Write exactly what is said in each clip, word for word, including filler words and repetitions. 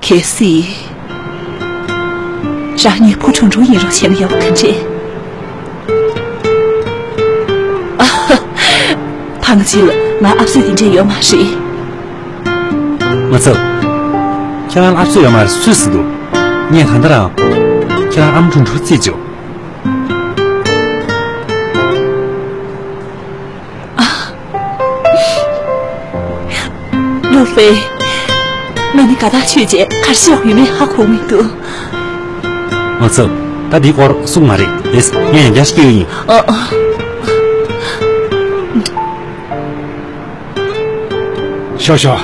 གལ་སྲིད། རང་ཉིད་བུ་ཁྲུང་ཁྲུང་ཡིན་རོགས་བྱས་ན་ཡག་པོ་ག་འདྲས། ཨ་ཧ། ཕ་ང་ཅིག་ལ་ང་ཨབ་སྲས་དེ་འདྲས་ཡོད་མ་རེད། ངོ་ཚབ། ཁྱེད་རང་ཨབ་སྲས་ཡོད་མ་རེད་སུས་ཟེར་འདུག་ངས་ད་ལྟ་རང་། ཁྱེད་རང་ཨ་མ་ཁྲུང་ཁྲུང་རྩིས་བྱོས། ལོ་ཧྥེ། ང་ནི་དགའ་ཐག་ཆོད་བྱས་གར་ཞོག་ཡོད་མེད་ཧ་གོ་མི་འདུག་ངོ་ཚབ། ད་འདིའི་སྐོར་གསུང་མ་རེད་ལེས་ངས་ཡང་བསྐྱར་སྐྱེལ་ཡིན། ཨ་ཨ། ཤོག་ཤོག་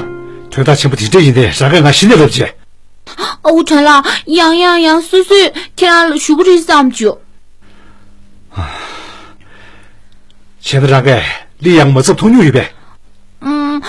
དོན་དག་ཆེན་པོ་དེ་འདྲ་ཡིན་དེ་རང་གིས་ང་གཞི་ནས་ལབ་བྱས། ཨ་ཁུ་དྲན་ལགས། ཡང་ཡང་ཡང་སོ་སོས་ཁྱེད་རང་ལ་ཞུ་གི་རེད་བསམ་བྱུང་། བྱས་ན་རང་གིས་ལི་ཡང་མ་ཚབ་མཐོང་མྱོང་ཡོད་པས། ཨུམ།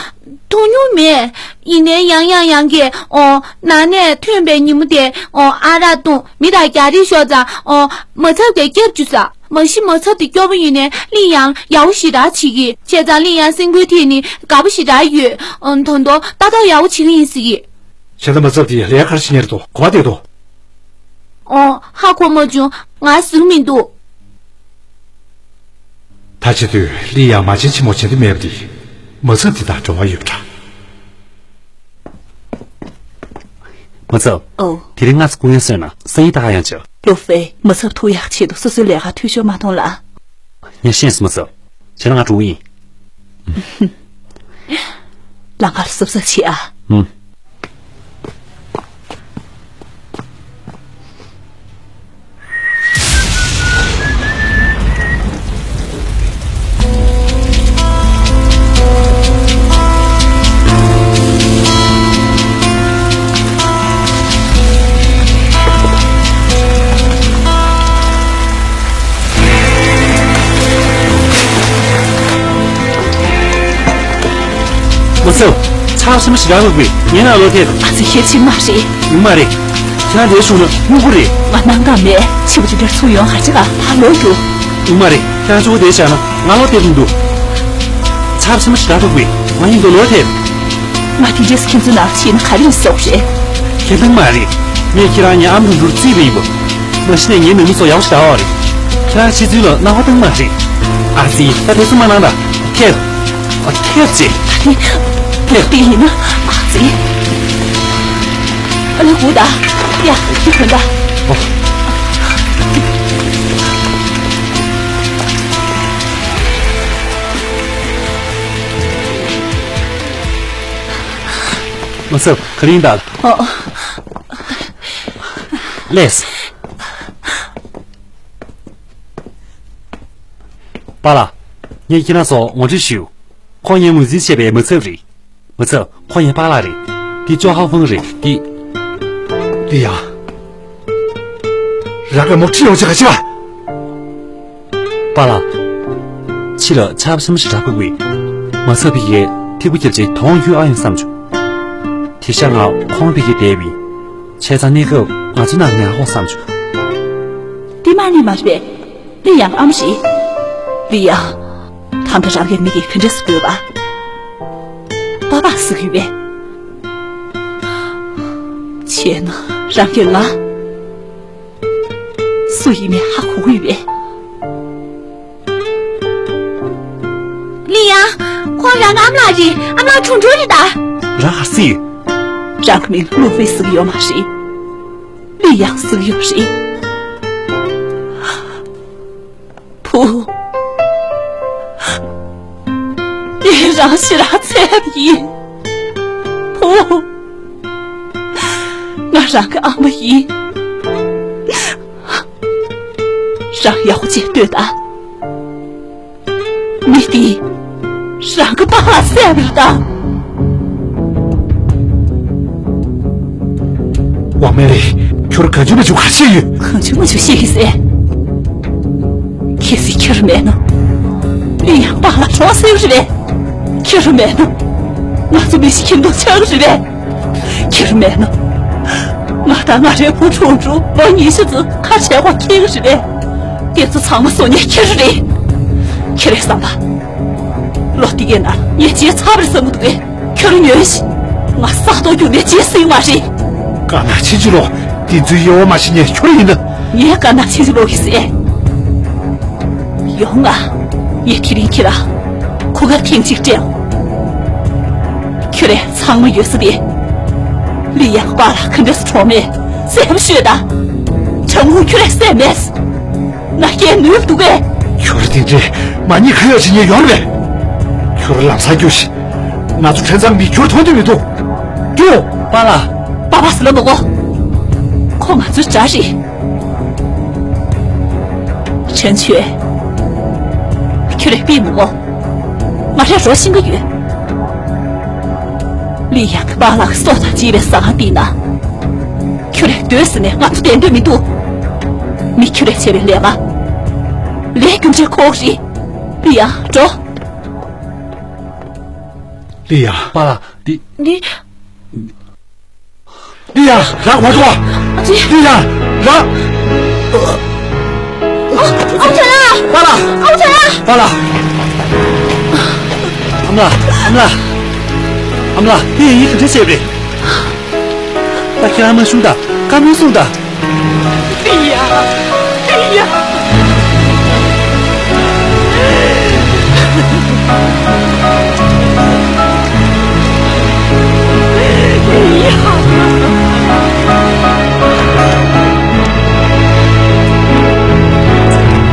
མཐོང་མྱོང་མེད། ཡིན་ནའི་ཡང་ཡང་ཡང་གིས་ཨོ་ནང་ནས་ཐོན་པའི་ཉིན་མོ་དེ་ཨོ་ཨ་རག་བཏུང་མི་དང་རྒྱག་རེས་ཤོར་ཙང་ཨོ་མ་ཚབ་དེ་སྐྱབས་བཅུག་ས། མ་གཞི་མ་ཚབ་དེ་སྐྱོ་པོ་ཡིན་ནའི་ལི་ཡང་ཡག་པོ་ཞེ་དྲག་བྱེད་ཀྱི། བྱས་ཙང་ལི་ཡང་སེམས་འགུལ་ཐེབས་ནས་དགའ་པོ་ཞེ་དྲག་ཡོད། ཨོ་ད་དུང་ལྟ་རྟོག་ཡག་པོ་བྱེད་ཀྱི་ཡིན་ཟེར་གི། བྱས་ན་མ་ཚབ་དེ་ལས་ཀ་ག་རེ་བྱེད་མཁན་རེད་དོ། གོ་བ་བདེ་དོ། ཨོ། ཧ་གོ་མ་བྱུང་། ང་ཟེར་གི་མི་འདུག་ད་བྱེད་དུས་ལི་ཡང་མ་བྱན་ཆེན་མོ་བྱེད་འདོད་མེད་པ་དེ། མ་ཚབ་དེ་དང་འབྲེལ་བ་ཡོད་པ་འདྲ། མ་ཚབ། ཨོ། དེ་རིང་ང་ཚོ་སྐུ་ངལ་གསོས་ན་སང་ཉིན་ད་ག་ཡང་བྱོས། ལོ་ཧྥེ། མ་ཚབ་ཐུག་ཡག་ཆེད་དུ་སོ་སོའི་ལས་ཀ་འཐུས་ཤོར་མ་གཏོང་ལ། ངས་ཤེས་སོང་མ་ཚབ། བྱས་ན་ང་འགྲོ་གི་ཡིན། ལམ་ཁར་གཟབ་གཟབ་བྱེད་ཨ། ཨུམ། མ་ཚབ། ཆར་པ་ཆེན་པོ་ཞེ་དྲག་ལྷགས་པས་ངའི་ནང་ལོག་ཐལ། ཨ་ཙི་ཤེར་ཕྱིན་མ་རེད། ཡོད་མ་རེད། ཁྱེད་རང་འདིར་བཞུགས་ན་སྨྱུ་གུ་རེད། ང་སྣང་དག་མེད། ཕྱི་པོ་དེ་འདྲར་ཚུར་ཡོང་ཧ་ཅི་ག་ཕར་ལོག་རྒྱུགས། ཡོད་མ་རེད། ཁྱེད་རང་གཅིག་པོ་བསྡད་བཞག་ན་ང་ལོག་ཐལ་དུ་འདུག་ཆར་པ་ཆེན་པོ་ཞེ་དྲག་ལྷགས་པས་ང་ཡིན་དུ་ལོག་ཐལ། ང་དེ་འདྲས་ཁྱེད་ཚོའི་ནང་ཕྱིན་ན་ག་རེ་ཡིན་ཟེར་བ་རེད། ཁྱེད་སྣང་མ་རེད། ངས་ཁྱེད་རང་ཉིད་ཨ་མ་ཁྲུང་ཁྲུང་རྩིས་པ་ཡིན་པ། མ་གཞི་ནས་ངའི་ནང་མི་ཚོ་ཡག་པོ་ཞེ་དྲག་པ་རེད། ཁྱེད་རང་ཕྱི་ཚུལ་ལ་སྣང་བ་བཏང་མ་རེད། ཨ་ཙི། ད་དེ་ཚོ་མ་གནང་དང་། ཁྱེད། ཨ། ཁྱེད་ཅེ། ད་དེ། ཁྱེད། དེ་ཡིན་ན། ཨ་ཙི། ཨ་ནི་སྒུག་དང་། ཡ། དེ་གོན་དང་། ཨོ། མ་ཚབ། ག་རེ་ཡིན་ད། ཨོ། ལེས། པཱ་ལགས། ངས་ཁྱེད་རང་ཚོར་ངོ་སྤྲོད་ཞུ། ཁོང་ངས་ངོས་འཛིན་བྱས་པའི་མ་ཚབ་རེད། མ་ཚབ། ཁོང་ངའི་པཱ་ལགས་རེད། འདི་ཅོ་ཧ་ཧྥང་རེད། འདི། འདི་ཡ། རང་གི་མོ་ཁྲིད་ཡོང་ཆེ་ག་ཆེ་བ། པཱ་ལགས། ཕྱི་ལ་ཆར་པ་ཆེན་པོ་ཞེ་དྲག་ཕོག་པས། མ་ཚབ་ཕ་གིར་ཐིགས་པ་བརྒྱབ་བྱས་དོང་ཡོད་ཨ་ཡོང་བསམ་བྱུང་། དེ་ཤ་ང་ཁོང་ཕ་གིར་བསྡད་པས། བྱས་ཙང་གནས་སྐབས་ང་ཚོའི་ནང་ཉར་དགོས་བསམ་བྱུང་། འདི་མ་ནི་མ་རེད། ལི་ཡང་ཨ་མ་རེད། ལི་ཡང་། ད་ལྟ་རང་གི་མིག་གིས་ག་འདྲས་སེ་འགོད་པ། པ་པ་ཟེར་གི་ཡོད་པས། བྱས་ན་རང་གིས་ང་སུ་ཡིན་མིན་ཧ་གོ་གི་ཡོད་པས། ལི་ཡང་། ཁོང་རང་གི་ཨ་མ་ལགས་རེད། ཨ་མ་ལགས་ཁྲུང་ཁྲུང་རེད་ད། རང་ག་རེ་ཟེར་ཡོད། རང་གི་མིང་ལུ་ཧྥེ་ཟེར་གི་ཡོད་མ་རེད། ལི་ཡང་ཟེར་གི་ཡོད་རེད། བུ། ངས་རང་ཞེ་དྲག་འཚེར་ཡིན། བུ། ང་རང་གི་ཨ་མ་ཡིན། རང་ཡག་པོ་བྱས་ལྟོས་དང་། མི་དེས་རང་གི་པཱ་ལགས་བསད་པ་རེད་ད། ཝང་མེ་ལི། ཁྱོད་གང་བྱུང་མ་བྱུང་ག་རེ་བྱས་ཡོད། གང་བྱུང་མ་བྱུང་བཤད་ཀྱི་ཟེར། གལ་སྲིད་ཁྱེད་རང་མེད་ན། ལི་ཡང་པཱ་ལགས་གྲོངས་ཟེར་བ་རེད་པས། ཁྱེད་རང་མེད་ན། ང་ཚོ་མི་ཞིག་ཁྱིམ་ཐོག་ཆགས་ཀྱི་རེད་པས། ཁྱེད་རང་མེད་ན། ང་དང་ང་རའི་བུ་ཁྲུང་ཁྲུང་ལོ་ཉི་ཤུ་ཙམ་ཁ་བྲལ་བ་ཁེལ་གྱི་རེད་པས། དེ་ཚོ་ཚང་མ་བཟོ་མཁན་ཁྱེད་རང་རེད། ཁྱེད་རའི་བསམ་པ། ལོ་འདི་གའི་ནང་ངས་བརྗེད་ཚར་བ་རེད་བསམ་གྱི་འདུག་གས། ཁྱོད་རང་ཉོན་ཞིག་ང་ས་ཐོག་རྒྱུག་ནས་རྗེས་ཟིན་མ་རེད། དཀར་ནག་ཕྱིན་ཅི་ལོག་དེ་ཚོའི་དབྱེ་བ་མ་ཤེས་མཁན་ཁྱོད་ཡིན་ན། ངས་དཀར་ནག་ཕྱིན་ཅི་ལོག་གི་ཟེར། ཡོང་ང་། ངས་དེ་རིང་ཁྱེད་ལ་གོ་སྐབས་ཐེངས་གཅིག་སྤྲད། ཁྱོད་རས་ཚང་མ་ཡོད་ས་དེ། ལི་ཡང་པཱ་ལགས་ག་འདྲས་སུ་གྲོངས་མེད་གསལ་པོ་ཤོད་དང་། ཁྲང་ཧུ་ཁྱོད་རས་བསད་མེད། ང་རྒྱལ་ནུས་འདུག་གས། ཁྱོད་ར་དེ་འདྲའི་མ་ཉེས་ཁ་ཡོག་བྱེད་མཁན་ཡོད་རེད་པས། ཁྱོད་ར་ལམ་སང་རྒྱུགས་ཤིག་ང་ཚོ་ཁྲེན་ཚང་མི་ཁྱོད་མཐོང་འདོད་མི་འདུག་རྒྱུགས། པཱ་ལགས། པཱ་པཱ་ཟེར་ལབ་མི་དགོས། ཁོ་ང་ཚོའི་དགྲ་རེད། ཁྲེན་ཆོན། ཁྱོད་ར་དཔེ་མི་སྒོམ། ང་རས་རོགས་ཤེས་ཀྱི་ཡོད། ལི་ཡང་གི་པཱ་ལགས་ཀྱི་སྲོག་དང་བཅས་པའི་ཟ་ཁང་འདི་ན། ཁྱོད་རས་སྡོད་ཟེར་ནས་ང་ཚོ་བསྡད་འདོད་མི་འདུག་མི་ཁྱོད་རས་བྱས་པའི་ལས་ཀ་ལས་རྒྱུ་འབྲས་ཁོག་རེད། ལི་ཡང་འགྲོ། ལི་ཡང་། པཱ་ལགས་འདི། འདི། ལི་ཡང་རག་མ་འགྲོ། ཨ་ཙི། ལི་ཡང་རག་ཨ་ཨ་ཅག་པཱ་ལགས། ཨ་ཅག་པཱ་ལགས། ཨ་མ་ལགས། ཨ་མ་ལགས། ཨ་མ་ལགས། ལི་ཡང་ག་འདྲ་བྱས་པ་རེད། ད་ཁྱེད་རང་མ་ཤུང་ད་བཀའ་མོལ་གསུང་ད། ལི་ཡང་། ལི་ཡང་།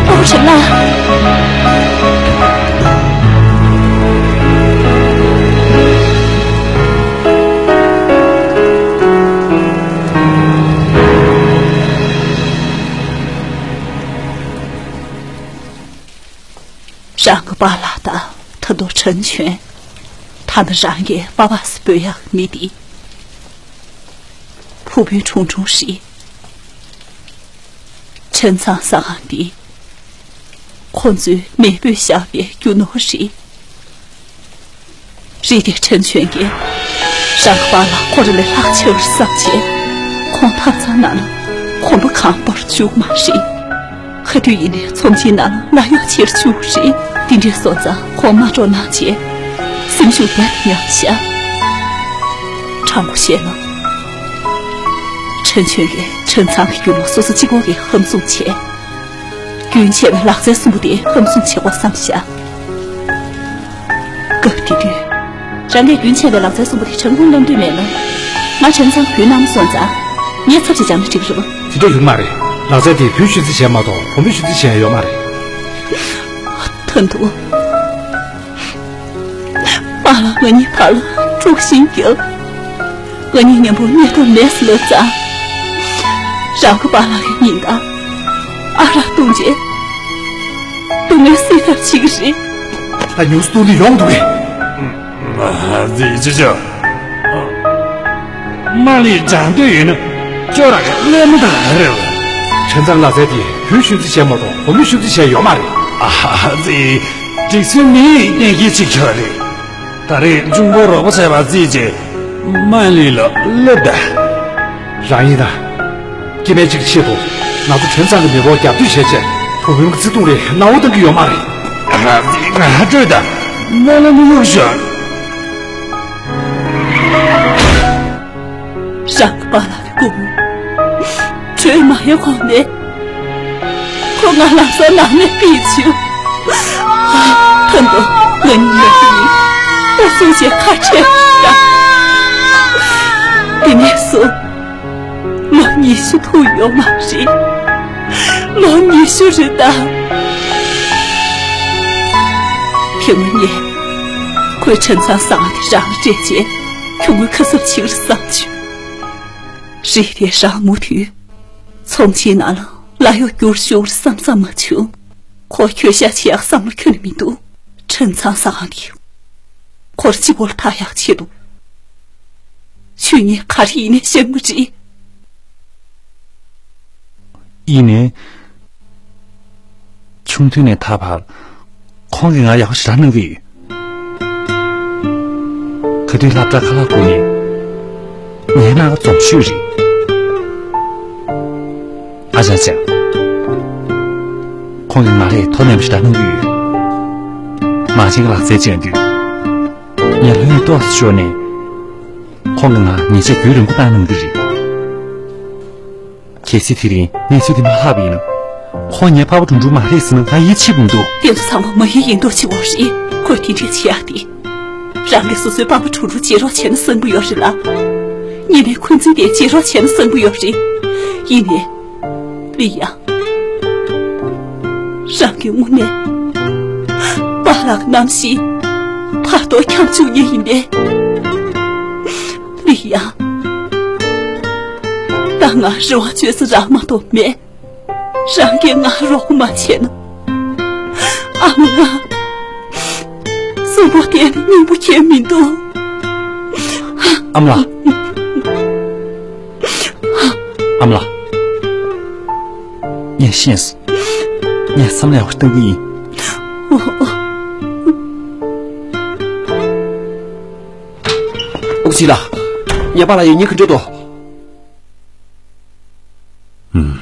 ཨོ་ཧྲན་ལ། རང་གི་པཱ་ལགས་དང་ད་དུང་ཁྲེན་ཆོན། ཐ་ན་རང་གི་པཱ་པཱ་ཟེར་འབོད་ཡག་མི་འདི། ཕུ་བོའི་ཁྲུང་ཁྲུང་རེད། ཁྲེན་ཚང་ཟ་ཁང་འདི། ཁོ་ཚོས་མེས་པོས་བཞག་པའི་རྒྱུ་ནོར་རེད། རེད་དེ་ཁྲེན་ཆོན་གྱིས་རང་གི་པཱ་ལགས་ཁོ་རང་ལས་ལྷག་ཆེ་བར་བསམ་བྱས། ཁོང་ཐབ་ཚང་ནང་ལ་གོམ་པ་གང་སྤོར་བཅུག་མ་རེད། ག་དུས་ཡིན་ནའི་ཚོམས་ཆེན་ནང་ལ་ལཱ་གཡོག་བྱེད་བཅུག་རེད། དེ་འདྲའི་སོང་ཙང་ཁོང་མ་འགྲོ་གནང་བྱས། སེམས་ཤུགས་རྦད་དེ་ཉམས་ཤག་ཁྲང་ཁོ་བཤད་ན། ཁྲེན་ཆོན་གྱིས་ཁྲེན་ཚང་གི་རྒྱུ་ནོར་སོ་སོ་གཅིག་པོ་གིས་ཧམ་བཟུང་བྱས། རྒྱུན་ཆད་པའི་ལག་རྩལ་གསུམ་པོ་དེ་ཧམ་བཟུང་བྱེད་དགོས་བསམ་ཤག་སྐབས་དེ་དུས། རང་གིས་རྒྱུན་ཆད་པའི་ལག་རྩལ་གསུམ་པོ་དེ་བྲང་ཁུང་བསྣམས་འདོད་མེད་ན། ང་ཁྲེན་ཚང་བུ་གནང་སོང་ཙང་། ངས་ཚབ་ཅིག་སྦྱངས་ན་འགྲིག་གི་རེད་པ། དེ་འདྲ་ཡོང་མ་རེད། ལག་རྩལ་དེ་བུས་ཤོད་རྩིས་བྱས་མ་གཏོགས་བུ་མོས་ཤོད་རྩིས་བྱས་ཡ་ཡོད་མ་རེད། ད་དུང་། པཱ་ལགས་ང་གཉིས་བར་ལ་དཀྲུག་ཤིང་བརྒྱབ། ང་གཉིས་མཉམ་པོ་གནས་ཐབས་མེད་ཟེར་ལབ་ཙང་། རང་གི་པཱ་ལགས་ཀྱི་ཉིན་ལྟར་ཨ་རག་བཏུང་རྗེས་སྡུག་བསྔལ་སེལ་ཐབས་བྱེད་ཀྱི་རེད། ད་ཉུང་སུ་གཏོང་དུས་ཡོང་འདུག་གས། ཨ་ཙི་ཅི་ཅི། མ་ལི་སྦྱང་འདོད་ཡོད་ན་ཁྱོད་རང་གི་གླེང་མོ་དང་རེད། ཁྲེན་ཚང་ལག་རྩལ་དེ་བུས་ཤོད་རྩིས་བྱས་མ་གཏོགས་བུ་མོས་ཤོད་རྩིས་བྱས་ཡོད་མ་རེད། ཨ་ཙི། སྒྲིག་སྲོལ་མིའི་གཏན་འཁེལ་ཅིག་ཆགས་རེད། ད་རེས་གཅུང་པོ་རོགས་པ་བྱས་པ་རྩིས་རྗེས། མ་ལི་ལ་སླེབས་ད། རང་ཡིན་ད། སྐྱེ་དམན་གཅིག་གི་ཆེད་དུ་ང་ཚོ་ཁྲེན་ཚང་གི་མེས་པོར་རྒྱབ་གཏོད་བྱས་རྗེས་བུ་བུའི་བརྩེ་དུང་རེ་གནང་བ་གཏང་གི་ཡོད་མ་རེད། ང་སྤྲོད་ད། མ་ལ་མི་གཡུག་ཤོག་རང་གི་པཱ་ལགས་ཀྱི་སྐུ་ངོ་བྲོས་མ་ཡོང་གོང་ནས། ཁོ་ང་ལམ་སང་ནང་ནས་ཕུད་བཅུག་ད་དུང་ང་གཉིས་ཡོད་དུས་ཨུ་ཚུགས་བྱས་ཁ་བྲལ་ཡ། དེ་ནས་བཟུང་ལོ་ཉི་ཤུ་ཐུག་ཡོད་མ་རེད། ལོ་ཉི་ཤུ་རེད་ད། དེ་སྔོན་ངས་ཁོའི་ཁྲེན་ཚང་ཟ་ཁང་དེ་རང་ལ་སྤྲད་རྗེས་ཁྱོད་ངོ་ཁ་གསབ་བྱེད་ཀྱི་རེད་བསམ་བྱུང་། རེད་དེ་རང་མུ་མཐུད་ཚོམས་ཆེན་ནང་ལ་ལཱ་གཡོག་བསྐྱུར་ཞུགས་བསམ་བསམ་མ་བྱུང་། ཁོ་གྱོད་བཤགས་བྱེད་ཡག་བསམ་བློ་ཁྱོན་ནས་མི་འདུག་ཁྲེན་ཚང་ཟ་ཁང་འདི་ཁོར་སྤྱི་བོར་ཐག་ཡག་ཆེད་དུ། ཆུ་ཉིན་ག་རེ་ཡིན་ནས་བཤད་མི་རིགས། ཡིན་ནའི། ཆུང་དུས་ནས་ད་བར་ཁོང་གིས་ང་ཡག་པོ་ཞེ་དྲག་གནང་གི་ཡོད། ག་དུས་སློབ་གྲྭ་ཁ་ལག་བསྐུར་ནས་ངའི་ནང་ལ་འཛོམས་ཤོས་རེད། ཨ་ཅག་ཅག་ཁོང་གིས་ང་ལ་དོ་མཉམ་པོ་ཞེ་དྲག་གནང་གི་ཡོད། མང་ཆེན་གྱི་ལག་རྩལ་སྦྱང་དུས་ངས་ལྷོད་ཡངས་ཏོག་ཙམ་ཤོར་ནས། ཁོང་གིས་ང་ཉེས་ཆད་རྒྱུན་རིང་པོ་བཏང་གནང་གི་རེད། གལ་སྲིད་དེ་རིང་གནས་ཚུལ་དེ་མ་ལྷག་པ་ཡིན་ན། ཁོང་ངའི་ཕ་བུ་དྲུང་དྲུང་མ་རེད་ཟེར་ན་ང་ཡིད་ཆེས་མི་འདུག་དེ་ཚོ་ཚང་མ་མ་ཡིན་ཡིན་མདོག་བྱེད་འོ་རེད། ཁོས་དེ་འདྲས་བྱེད་ཡག་དེ། རང་གིས་སོ་སོའི་ཕ་བུ་དྲུང་དྲུང་བྱེད་རོགས་བྱས་ན་བཟང་པོ་ཡོད་རེད་ལ། ཉི་མའི་འཁོན་འཛིན་དེ་བྱེད་རོགས་བྱས་ན་བཟང་པོ་ཡོད་རེད། ཡིན་ནའི། ལི་ཡང་། རང་གི་དངོས་གནས་པཱ་ལགས་ནམ་ཞིག་བར་དོ་འཁྱམ་བཅུག་ཡས་ཡིན་པས། ལི་ཡང་། ད་ང་རེ་བ་བཅོལ་ས་རང་མ་གཏོགས་མེད། རང་གིས་ང་རོགས་པ་མ་བྱས་ན། ཨ་མ་ང་། གསོན་པོ་བསྡད་ན་སྙིང་པོ་ཁྱེར་མི་འདུག་ཨ་མ་ལགས། ཨ་མ་ལགས། ངས་ཤེས་སོང་། ངས་བསམ་ལས་འོ་བཏང་གི་ཡིན། ཨུ་ཅི་ལགས། ངའི་པཱ་ལགས་ཡིན་ཉིན་ག་འདྲ་འདུག་ཨུམ།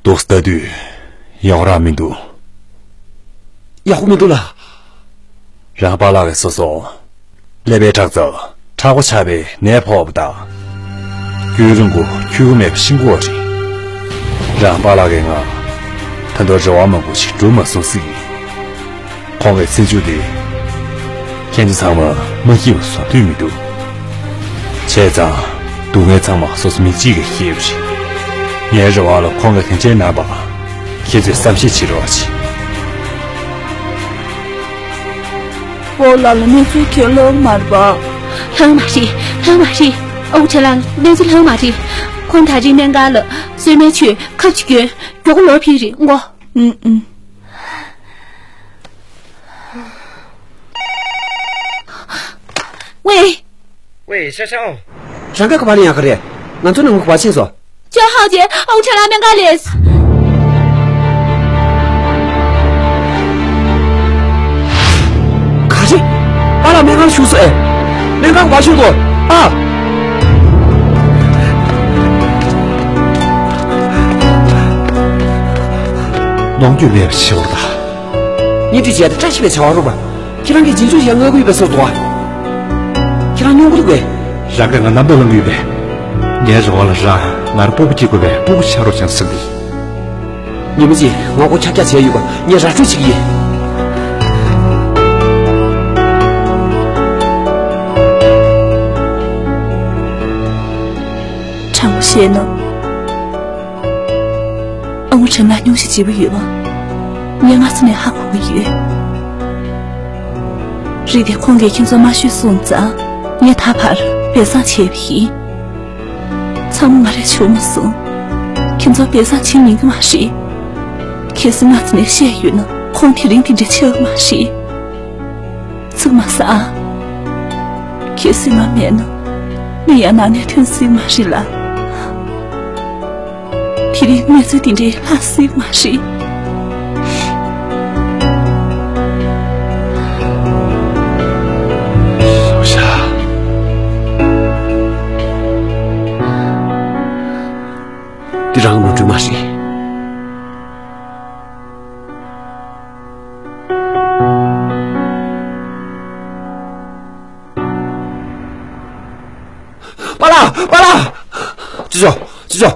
འདུག་ལྟ་དུས་ཡག་རག་མི་འདུག་ཡག་པོ་མི་འདུག་ལགས། རང་པཱ་ལགས་ཀྱིས་སོ་སོ་ཀླད་པའི་ཁྲག་རྩ་མཁྲེགས་པོ་ཆགས་པའི་ནད་ཕོག་པ་དང་། རྒྱུན་རིང་པོ་འཁྱུད་གོ་མེད་པ་ཤི་དགོས་པ་རེད། རང་པཱ་ལགས་ཀྱིས་ང་ད་དུང་རེ་བ་མང་པོ་ཞིག་སྒྲུབ་མ་སོང་ཟེར་གྱི་ཡིན། ཁོང་གི་ཚེ་མཇུག་དེ་ཁྱེད་ཚོ་ཚང་མ་མ་སྐྱིད་པ་བཟོ་འདོད་མི་འདུག་བྱས་ཙང་སྡུག་བསྔལ་ཚང་མ་སོ་སོ་མི་གཅིག་གིས་བཤད་པ་རེད། ངའི་རེ་བ་ལ་ཁོང་གིས་དེ་འདྲའི་གནང་བ་ཁྱེད་ཚོས་བསམ་ཤེས་བྱེད་རོགས་གྱིས། ཨོ་ལ་ལ་གནས་ཚུལ་ཁྱོད་ལོག་མ་རེད་པ། ལྷག་མ་རེད། ལྷག་མ་རེད། ཨོ་ཁྲ་ལང་གནས་ཚུལ་ལྷག་མ་རེད། ཁོང་ད་རིང་གནས་འགག་ལ་གསོལ་མའི་ཆུ་ཁབ་ཅིག་གྱོན་མགྱོགས་པོ་ལོག་ཕེབས་རེད་མགོ། ཨུམ་ཨུམ། ཝེ། ཝེ་ཤ་ཤ་ཨོ། རང་ག་ག་པར་ཡང་ག་རེད། ང་ཚོ་ནང་མི་ག་པར་ཕྱིན་སོང་། ཅོ་ཧའོ་ཅེ་ཨོ་ཁྲ་ལ་སྨན་ཁང་ལས། ག་རེ། པཱ་ལགས་སྨན་ཁང་ཞུགས་སོང་ཨེ། སྨན་ཁང་ག་པར་ཞུགས་འདུག་ཨ། གནོང་འགྱོད་མེད་པ་བྱེད་འོར་ད། ཉིན་དུས་བྱས་ཏེ་བཀྲ་ཤིས་པའི་བྱ་བ་རུ་བ། ཁྱེད་རང་གིས་རྗེས་འཇུག་ཡང་ང་གུས་པའི་སོར་དུ་བ། ཁྱེད་རང་སྙུང་གུ་འདུག་གས། རང་གིས་ང་རྣམ་རྟོག་ལངས་གུས་པས། ངའི་རེ་བ་ལ་རང་ང་རུ་སྤོབས་པ་སྐྱེ་དགོས་པའི་སྤོབས་པ་ཆགས་རོགས་བྱུང་ཟེར་གི། ཉི་མ་གཅིག་ང་ཁོ་ཁྱབ་རྒྱག་བྱས་ཡོད་པ་ངས་ར་སྤྲོད་བྱེད་ཀྱི་ཡིན། དྲང་པོ་བཤད་ན། ཨ་མོ་དྲན་ལ་སྙུང་གཞི་ལྗིད་པོ་ཡོད་པ། ངས་སྔ་ས་ནས་ཧ་གོ་གི་ཡོད། རེད་དེ་ཁོང་གིས་ཁྱེད་ཚོ་མ་ཤོད་གསུངས་ཙང་ངས་ད་བར་སྦས་གསང་བྱས་པ་ཡིན། ཚང་མ་ང་རས་བྱུང་མ་སོང་། ཁྱེད་ཚོ་སྦས་གསང་བྱེད་ཉན་གི་མ་རེད། གལ་སྲིད་སྔ་ས་ནས་བཤད་ཡོད་ན་ཁོང་དེ་རིང་དེ་འདྲ་ཆགས་གི་མ་རེད། ཚིག་མ་ཟ་ཨ། གལ་སྲིད་ང་མེད་ན་ནི་ཡང་ནང་ནས་ཐོན་སྲིད་མ་རེད་ལ། དེ་རིང་གནས་ཚུལ་དེ་འདྲའི་ལྷག་སྲིད་མ་རེད། ལོ་ཤ། འདི་རང་ངོ་སྤྲོད་མ་རེད། པཱ་ལགས། པཱ་ལགས། ཅི་ཅོ། ཅི་ཅོ།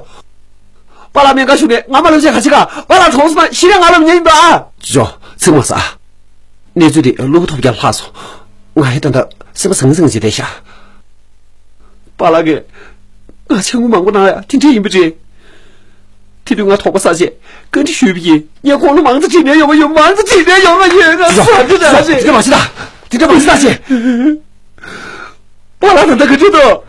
པཱ་ལགས་སྨན་ཁང་ཞུགས་ནས་ང་མ་ལོ་ཆེ་ག་ཅི་ག་པཱ་ལགས་གྲོངས་སོང་ན་ཤི་རན་ང་ལ་ཉེན་ཡིན་པ་ཨ། ཅི་ཅོ། ཚིག་མ་ཟ། གནས་ཚུལ་དེ་གློ་བུར་ཐོལ་རྒྱག་ལྷག་སོང་། ང་ཧེ་ད་ད་སེམས་པ་ཟང་ཟིང་བྱས་བསྡད་ཤག་པཱ་ལགས་ཀྱིས་ང་ཆང་ངུ་མང་པོ་གནང་ཡ་དེ་འདྲས་ཡིན་པ་རེད། དེ་དུས་ང་དོགས་པ་ཟ་བྱས་བཀའ་འདྲི་ཞུས་པ་ཡིན། ངས་ཁོང་ལ་མང་ཙམ་དྲིས་ནས་ཡོང་བ་ཡོད། མང་ཙམ་དྲིས་ནས་ཡོང་བ་ཡོད། ང་ཟ་རྒྱུ་ད་རེད། དེ་འདྲ་མ་བྱེད་ད། དེ་འདྲ་མ་བྱེད་ད་ཅེ། པཱ་ལགས་ད་ལྟ་ག་འདྲ་འདུག་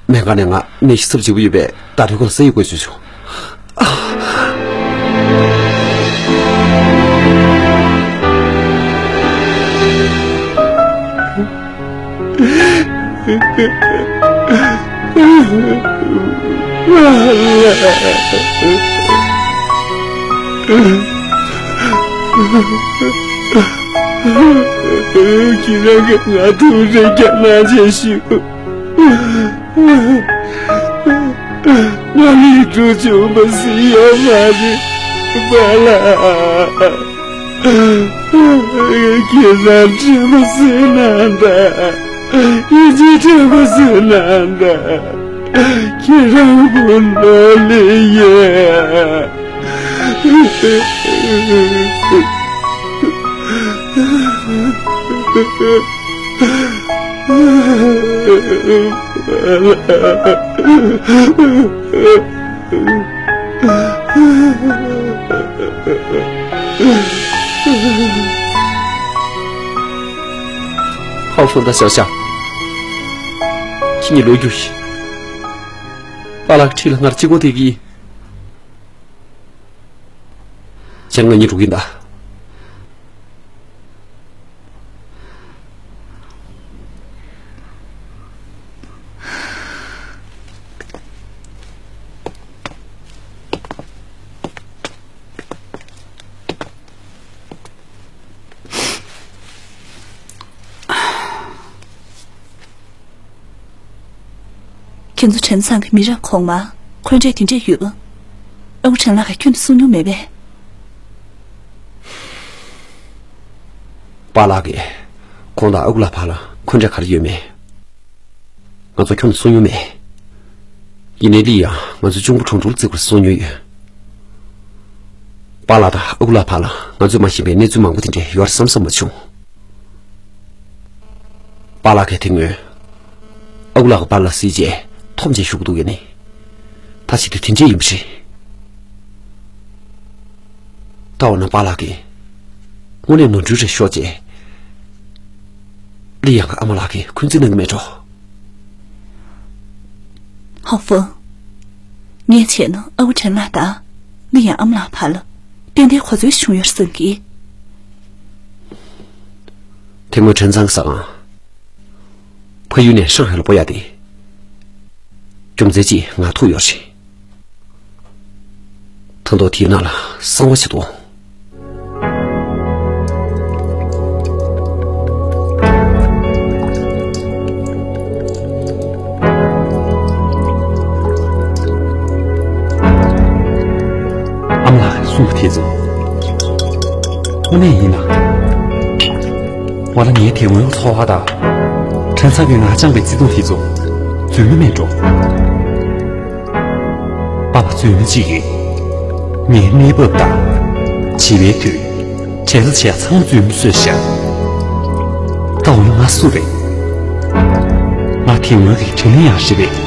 སྨན་ཁང་ནས་ང་ནད་གཞི་ཚབས་ཆེ་པོ་ཡོད་པས་ད་རེས་ཁོ་ལ་ས་ཡིག་བཀོད་བྱོས་བྱུང་། ཁྱེད་རང་གིས་ང་ཐུགས་རེ་རྒྱ་ནག་ཆེ་ཞུ། ང་ལས་འགྲོ་བྱུང་བ་སྲིད་ཡོད་མ་རེད། པཱ་ལགས། ཁྱེད་རང་དྲན་པ་གསོས་གནང་དང་། ཡིད་ཆེས་དྲན་པ་གསོས་གནང་དང་། ཁྱེད་རང་བུ་ནོར་ལེ་ཡིན། ཧའོ་ཧྥང་དང་ཞའོ་ཞའོ། ཁྱེད་གཉིས་ལོག་རྒྱུགས་ཤིག། པཱ་ལགས་ཁྲིད་ལ་སྔར་གཅིག་པོ་དེ་གི། ཁྱེད་ང་གཉིས་འགྲོ་གི་ཡིན་ད། ཁྱེད་ཚོ་བྲན་ཚང་གི་མི་རབས་གོང་མ་འཁོན་འགྲས་དེ་འདྲས་ཡོད། ཨ་ཁུ་ཁྲེན་ལགས་ཀྱིས་ཁྱོན་ནས་གསུང་མྱོང་མེད་པས། པཱ་ལགས་ཀྱིས་ཁོང་དང་ཨ་ཁུ་ལགས་བར་ལ་འཁོན་འགྲས་ག་རེ་ཡོད་མེད། ང་ཚོ་ཁྱོན་ནས་གསུང་མྱོང་མེད། ཡིན་ནའི་ལི་ཡང་ང་ཚོའི་གཅུང་པོ་ཁྲུང་ཁྲུང་ལ་བརྩི་བཀུར་གསུང་མྱོང་ཡོད། པཱ་ལགས་དང་ཨ་ཁུ་ལགས་བར་ལ་ང་ཚོས་མ་ཤེས་པའི་གནས་ཚུལ་མང་པོ་དེ་འདྲ་ཡོད་བསམ་བསམ་མ་བྱུང་། པཱ་ལགས་ཀྱིས་དེ་སྔོན་ཨ་ཁུ་ལགས་ཀྱི་པཱ་ལགས་བསད་རྗེས་འཐོམ་བྱས་བཞུགས་འདུག་ཡ་ནི། ད་ཅི་སྟེ་དེ་འདྲས་ཡིན་པ་རེད། ད་འོ་ན་པཱ་ལགས་ཀྱིས་དངོས་གནས་ནོར་འཁྲུལ་རེ་ཤོར་རྗེས། ལི་ཡང་གི་ཨ་མ་ལགས་ཀྱིས་འཁོན་འཛིན་གནང་གི་མེད་འགྲོ། ཧོ་ཧྥང་། ངས་བྱས་ན་ཨ་ཁུ་ཁྲེན་ལགས་དང་ལི་ཡང་ཨ་མ་ལགས་བར་ལ་ཏན་ཏན་གོ་འཛོལ་ཞིག་བྱུང་ཡོད་བསམ་གི། དེ་སྔོན་བྲན་ཚང་གི་ཟ་ཁང་ཕ་ཡུལ་ནས་ཧྲང་ཧའེ་ལ་སྤོ་ཡག་དེ་རྒྱུ་མཚན་ཅིག་ང་ཐུག་ཡོད་རེད། ད་དུང་དེའི་ནང་ལ་གསང་བ་ཞིག་འདུག། ཨ་མ་ལགས་གསུངས་པ་དེ་ཚོ་དངོས་གནས་ཡིན་ན། ང་ལ་ངའི་དེ་སྔོན་གྱི་ཚོར་བ་དང་། བྲན་ཚང་གིས་ང་བཅངས་པའི་བརྩེ་དུང་དེ་ཚོ་རྫུན་མ་མིན་འགྲོ། པ་ཕ་རྫུན་མ་གཅིག་གིས་ངའི་གནས་བབ་དང་། བྱིས་པའི་དུས། དྲན་གསོ་བྱས་ཚང་མ་རྫུན་མ་བཟོས་ཤག། ད་འོ་ན་ང་སུ་རེད། ང་དེ་སྔོན་གྱི་དྲིན་ལན་ཡང་རེད་པས།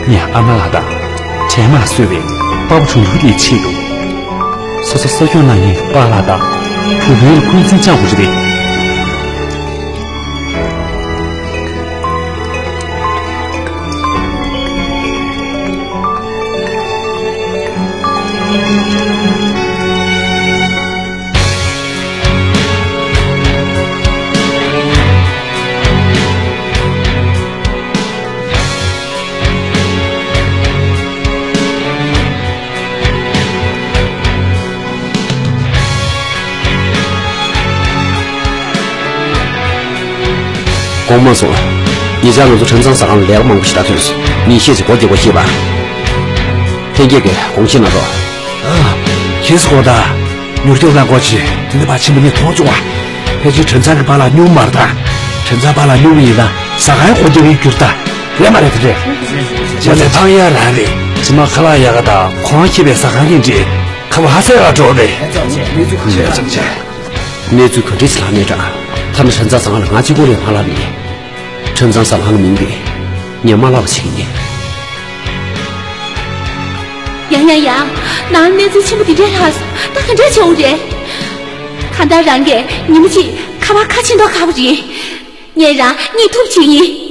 ངས་ཨ་མ་ལགས་དང་། བྲན་མ་གསོས་པའི་དཔའ་བོ་གྲུང་རུ་དེའི་ཆེད་དུ། སོ་སོ་གསོ་སྐྱོང་གནང་མཁན་གྱི་པཱ་ལགས་དང་བུ་སྤུན་ལ་འཁོན་འཛིན་བཅངས་དགོས་རེད་པས། དགོངས་པ་མ་ཚོམས། ཉེ་ཆར་ང་ཚོ་བྲན་ཚང་ཟ་ཁང་ལ་ལས་ཀ་མང་པོ་ཞིག་བལྟ་ཐུབ་སོང་། ངས་བཤད་ཚེ་མགོ་བརྒྱབ་པ་ཤེས་པ། ལྷན་རྒྱས་ཀྱིས་དགོངས་བཞེས་གནང་རོགས། ཨ། ཁྱེད་ཚོ་དགོངས་དག། མྱུར་སྐྱོབ་གནང་དགོས་ཆེ། དེ་ནས་ཕར་ཕྱིན་པ་ནས་མཐོང་བྱུང་བ། ཕལ་ཆེར་བྲན་ཚང་གི་པཱ་ལགས་སྨྱུག་མ་རེད་ད། བྲན་ཚང་པཱ་ལགས་སྨྱུག་མ་ཡིན་ན་ཟ་ཁང་སྒོ་རྒྱག་གི་རྒྱུ་རེད་ད། རེད་མ་རེད་དེ་རེད། བྱས་ཙང་ཕངས་ཡག་རང་རེད། ཇི་མ་ཁ་ལག་ཡག་ག་དང་གོང་ཁེ་པའི་ཟ་ཁང་རེད་འདྲ། ཁ་བ་ཧ་སེ་ག་འགྲོ་རེད། གནས་ཚུལ་ག་འདྲས་ལྷག་མེད་དྲ། ཐ་ན་བྲན་ཚང་ཟ་ཁང་ལ་ང་གཅིག་པོ་རེད་མ་ལབ་ནས། བྲན་ཚང་ཟ་ཁང་ལ་མིན་པས། ངས་མ་ལབ་པ་བྱེད་ཀྱི་ཡིན། ཡང་ཡང་ཡང་། ནང་གནས་ཚུལ་ཆེན་པོ་འདི་འདྲས་ལྷག་སོང་། ད་ག་འདྲས་བྱུང་རེད། གང་ལྟར་རང་གིས་ཉིན་མ་གཅིག་ཁ་པར་ཁ་ཕྱེ་མདོག་ཁ་པོ་རེད། ངས་རང་གཉིད་ཐུབ་བྱེད་ཀྱི་ཡིན།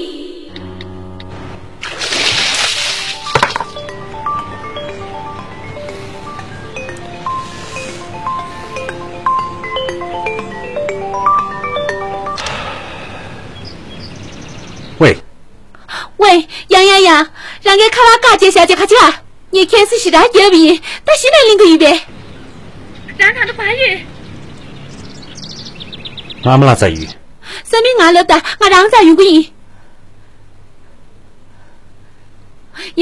ཝེ། ཝེ། ཡང་ཡང་ཡང་། རང་གིས་ཁ་པར་བཀག་བྱས་བཞག་བྱས་ག་ཅི་ལ། ངས་ཁྱེད་སུ་ཞེ་དྲག་རྒྱབ་ཡིན། ད་གཞི་ནས་གླེང་གི་ཡིན་པས། རང་གང་དུ་བ་ཡོད། ང་ཨ་མ་ལགས་རྩ་ཡོད། བསམ་མིན་ང་ལབ་དང་ང་རང་རྩ་ཡོང་གི་ཡིན།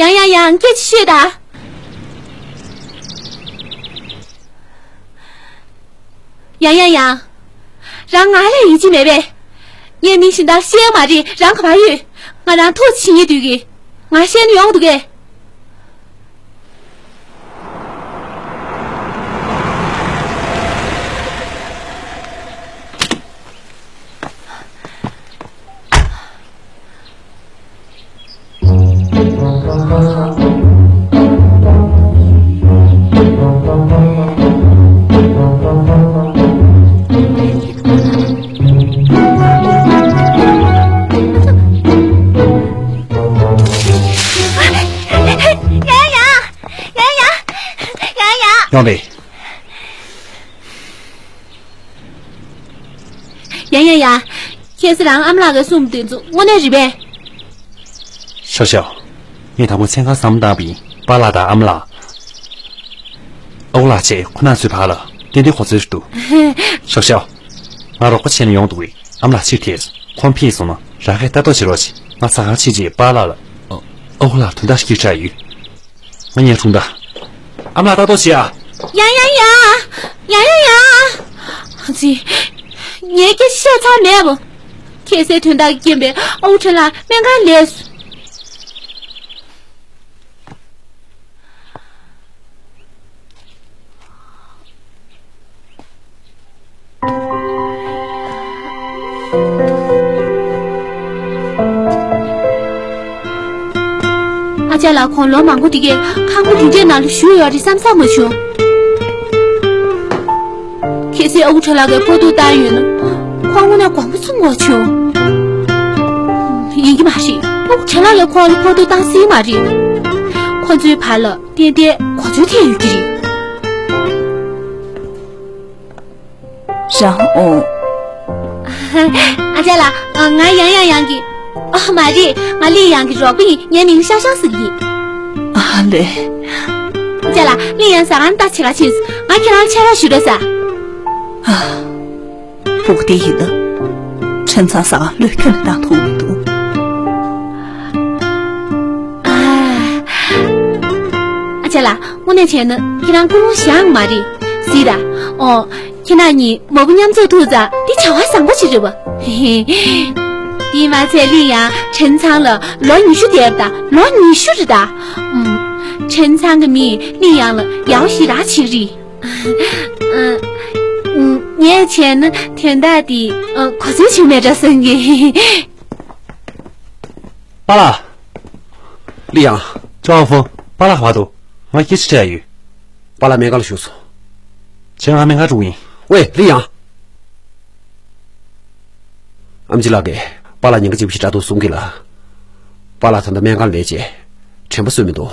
ཡང་ཡང་ཡང་སྐད་ཆ་ཤོད་དང་། ཡང་ཡང་ཡང་། རང་ང་ལ་ཡིད་ཆེས་མེད་པས། ངས་མི་གཞན་དག་བཤད་མ་རེད། རང་ག་པར་ཡོད། ང་རང་ཐུག་ཕྱིན་ཡིན་དུས་ཀྱི། ང་བཤད་ན་ཡོང་འདུག་གས། ཡང་ཡང་། ཡང་ཡང་། ཡོང་རེད། ཡང་ཡང་ཡང་། ཁྱེད་ཚོ་རང་ཨ་མ་ལགས་ཀྱིས་གསུངས་དེ་ཚོ་དངོས་གནས་རེད་པས། ཤོག་ཤོག་ངས་དང་པོ་མཚན་གང་བསམ་བློ་བཏང་བ་ཡིན། པཱ་ལགས་དང་ཨ་མ་ལགས། ཨ་ཁུ་ལགས་བཅས་ཁོ་རང་ཚོའི་བར་ལ་ཏན་ཏན་གོ་འཛོལ་ཞིག་འདུག་ཤོག་ཤོག་ང་རོགས་པ་བྱས་ན་ཡོང་འདུག་གས། ཨ་མ་ལགས་ཕྱིར་ཐལ་སོང་། ཁོང་ཕེབས་སོང་ན་རང་གིས་ལྟ་རྟོག་བྱེད་རོགས་བྱེད། ང་ཟ་ཁང་ཕྱིན་རྗེས་པཱ་ལགས་ལ། ཨ་ཁུ་ལགས་དོན་དག་ཞིག་གི་འདྲ་ཡོད། ང་ཉལ་སོང་ད། ཨ་མ་ལགས་ལྟ་རྟོག་བྱེད་ཨ། ཡང་ཡང་ཡང་། ཡང་ཡང་ཡང་། ཨ་ཙི། ངས་སྐད་ཆ་བཤད་ཚར་མེད་པ། ཁྱད་བསད་དོན་དག་གིས་རྐྱེན་པས་ཨ་ཁུ་ཁྲེན་ལགས་སྨན་ཁང་ལས་སོང་། ཨ་ཅག་ལགས་ཁོང་ལོ་མང་པོ་དེ་གས་ཁང་པ་དེ་འདྲའི་ནང་ལ་བཞུགས་ཡོད་རེད་བསམ་བསམ་མ་བྱུང་། གལ་སྲིད་ཨ་ཁུ་ཁྲེན་ལགས་ཀྱིས་ཕོག་ཐུག་བཏང་ཡོད་ན། ཁོང་དངོས་གནས་དགོངས་པ་ཚོམ་དགོས་བྱུང་། ཡིན་གྱི་མ་རེད། ཨ་ཁུ་ཁྲེན་ལགས་ཀྱིས་ཁོང་ལ་ཕོག་ཐུག་བཏང་སྲིད་མ་རེད། ཁོ་ཚོའི་བར་ལ་ཏན་ཏན་གོ་འཛོལ་ཐེབས་ཡོད་ཀྱི་རེད། རང་ཨོ། ཨ་ཅག་ལགས། ང་ཡང་ཡང་ཡང་གི། ཨ་མ་རེད། ང་ལི་ཡང་གི་རོགས་པ་ཡིན། ངའི་མིང་ཤང་ཤང་ཟེར་གི། ཨ་ལེ། ཨ་ཅག་ལགས། ལི་ཡང་ཟ་ཁང་ལྟ་བྱེད་ག་ཕྱིན་སོང་། ང་ཁྱེད་རང་ཕྱག་རོགས་ཞུ་རོགས་ཟེར། ཨ། ཕྲུ་གུ་དེ་ཡིན་ན། ཁྲིན་ཚང་ཟ་ཁང་བློས་ཁྱོན་ནས་བཏང་ཐུབ་མི་འདུག་ཨ། ཨ་ཅག་ལགས། དངོས་གནས་བྱས་ན་ཁྱེད་རང་ཀུན་སློང་བཞག་མ་རེད། གཟིགས་དང་། ཨོ། ཁྱེད་རང་གཉིས་མ་བུ་མཉམ་འཛོམས་ཐུབ་ཙང་འདི་བྱ་བ་བཟང་པོ་ཞིག་རེད་པ། དེས་མ་ཚད་ལི་ཡང་ཁྲིན་ཚང་ལ་ལོ་ཉི་ཤུ་འདས་པ་དང་། ལོ་ཉི་ཤུ་རེད་ད། ཨུམ། ཁྲིན་ཚང་གི་མིས་ལི་ཡང་ལ་ཡག་པོ་ཞེ་དྲག་བྱེད་ཀྱི་རེད། ཨ། ཨུམ། ངས་བྱས་ན་དོན་དག་འདི། ཨ། གོ་འཛོལ་བྱུང་མེད་འདྲ་བསམ་གི། པཱ་ལགས། ལི་ཡང་། ཅོ་ཧྥང་། པཱ་ལགས་ག་པར་འདུག་ང་སྐད་ཆ་དྲི་ཡ་ཡོད། པཱ་ལགས་སྨན་ཁང་ལ་བཞུགས་སོང་། བྱས་ང་སྨན་ཁང་འགྲོ་གི་ཡིན། ཝེ། ལི་ཡང་། ཨེམ་ཆི་ལགས་ཀྱིས་པཱ་ལགས་ཉེན་ཁ་ཆེན་པོ་ཞིག་འདྲ་འདུག་གསུང་གི་ལགས། པཱ་ལགས་ད་ལྟ་སྨན་ཁང་ལ་སླེབས་རྗེས་དྲན་པ་གསོས་མི་འདུག་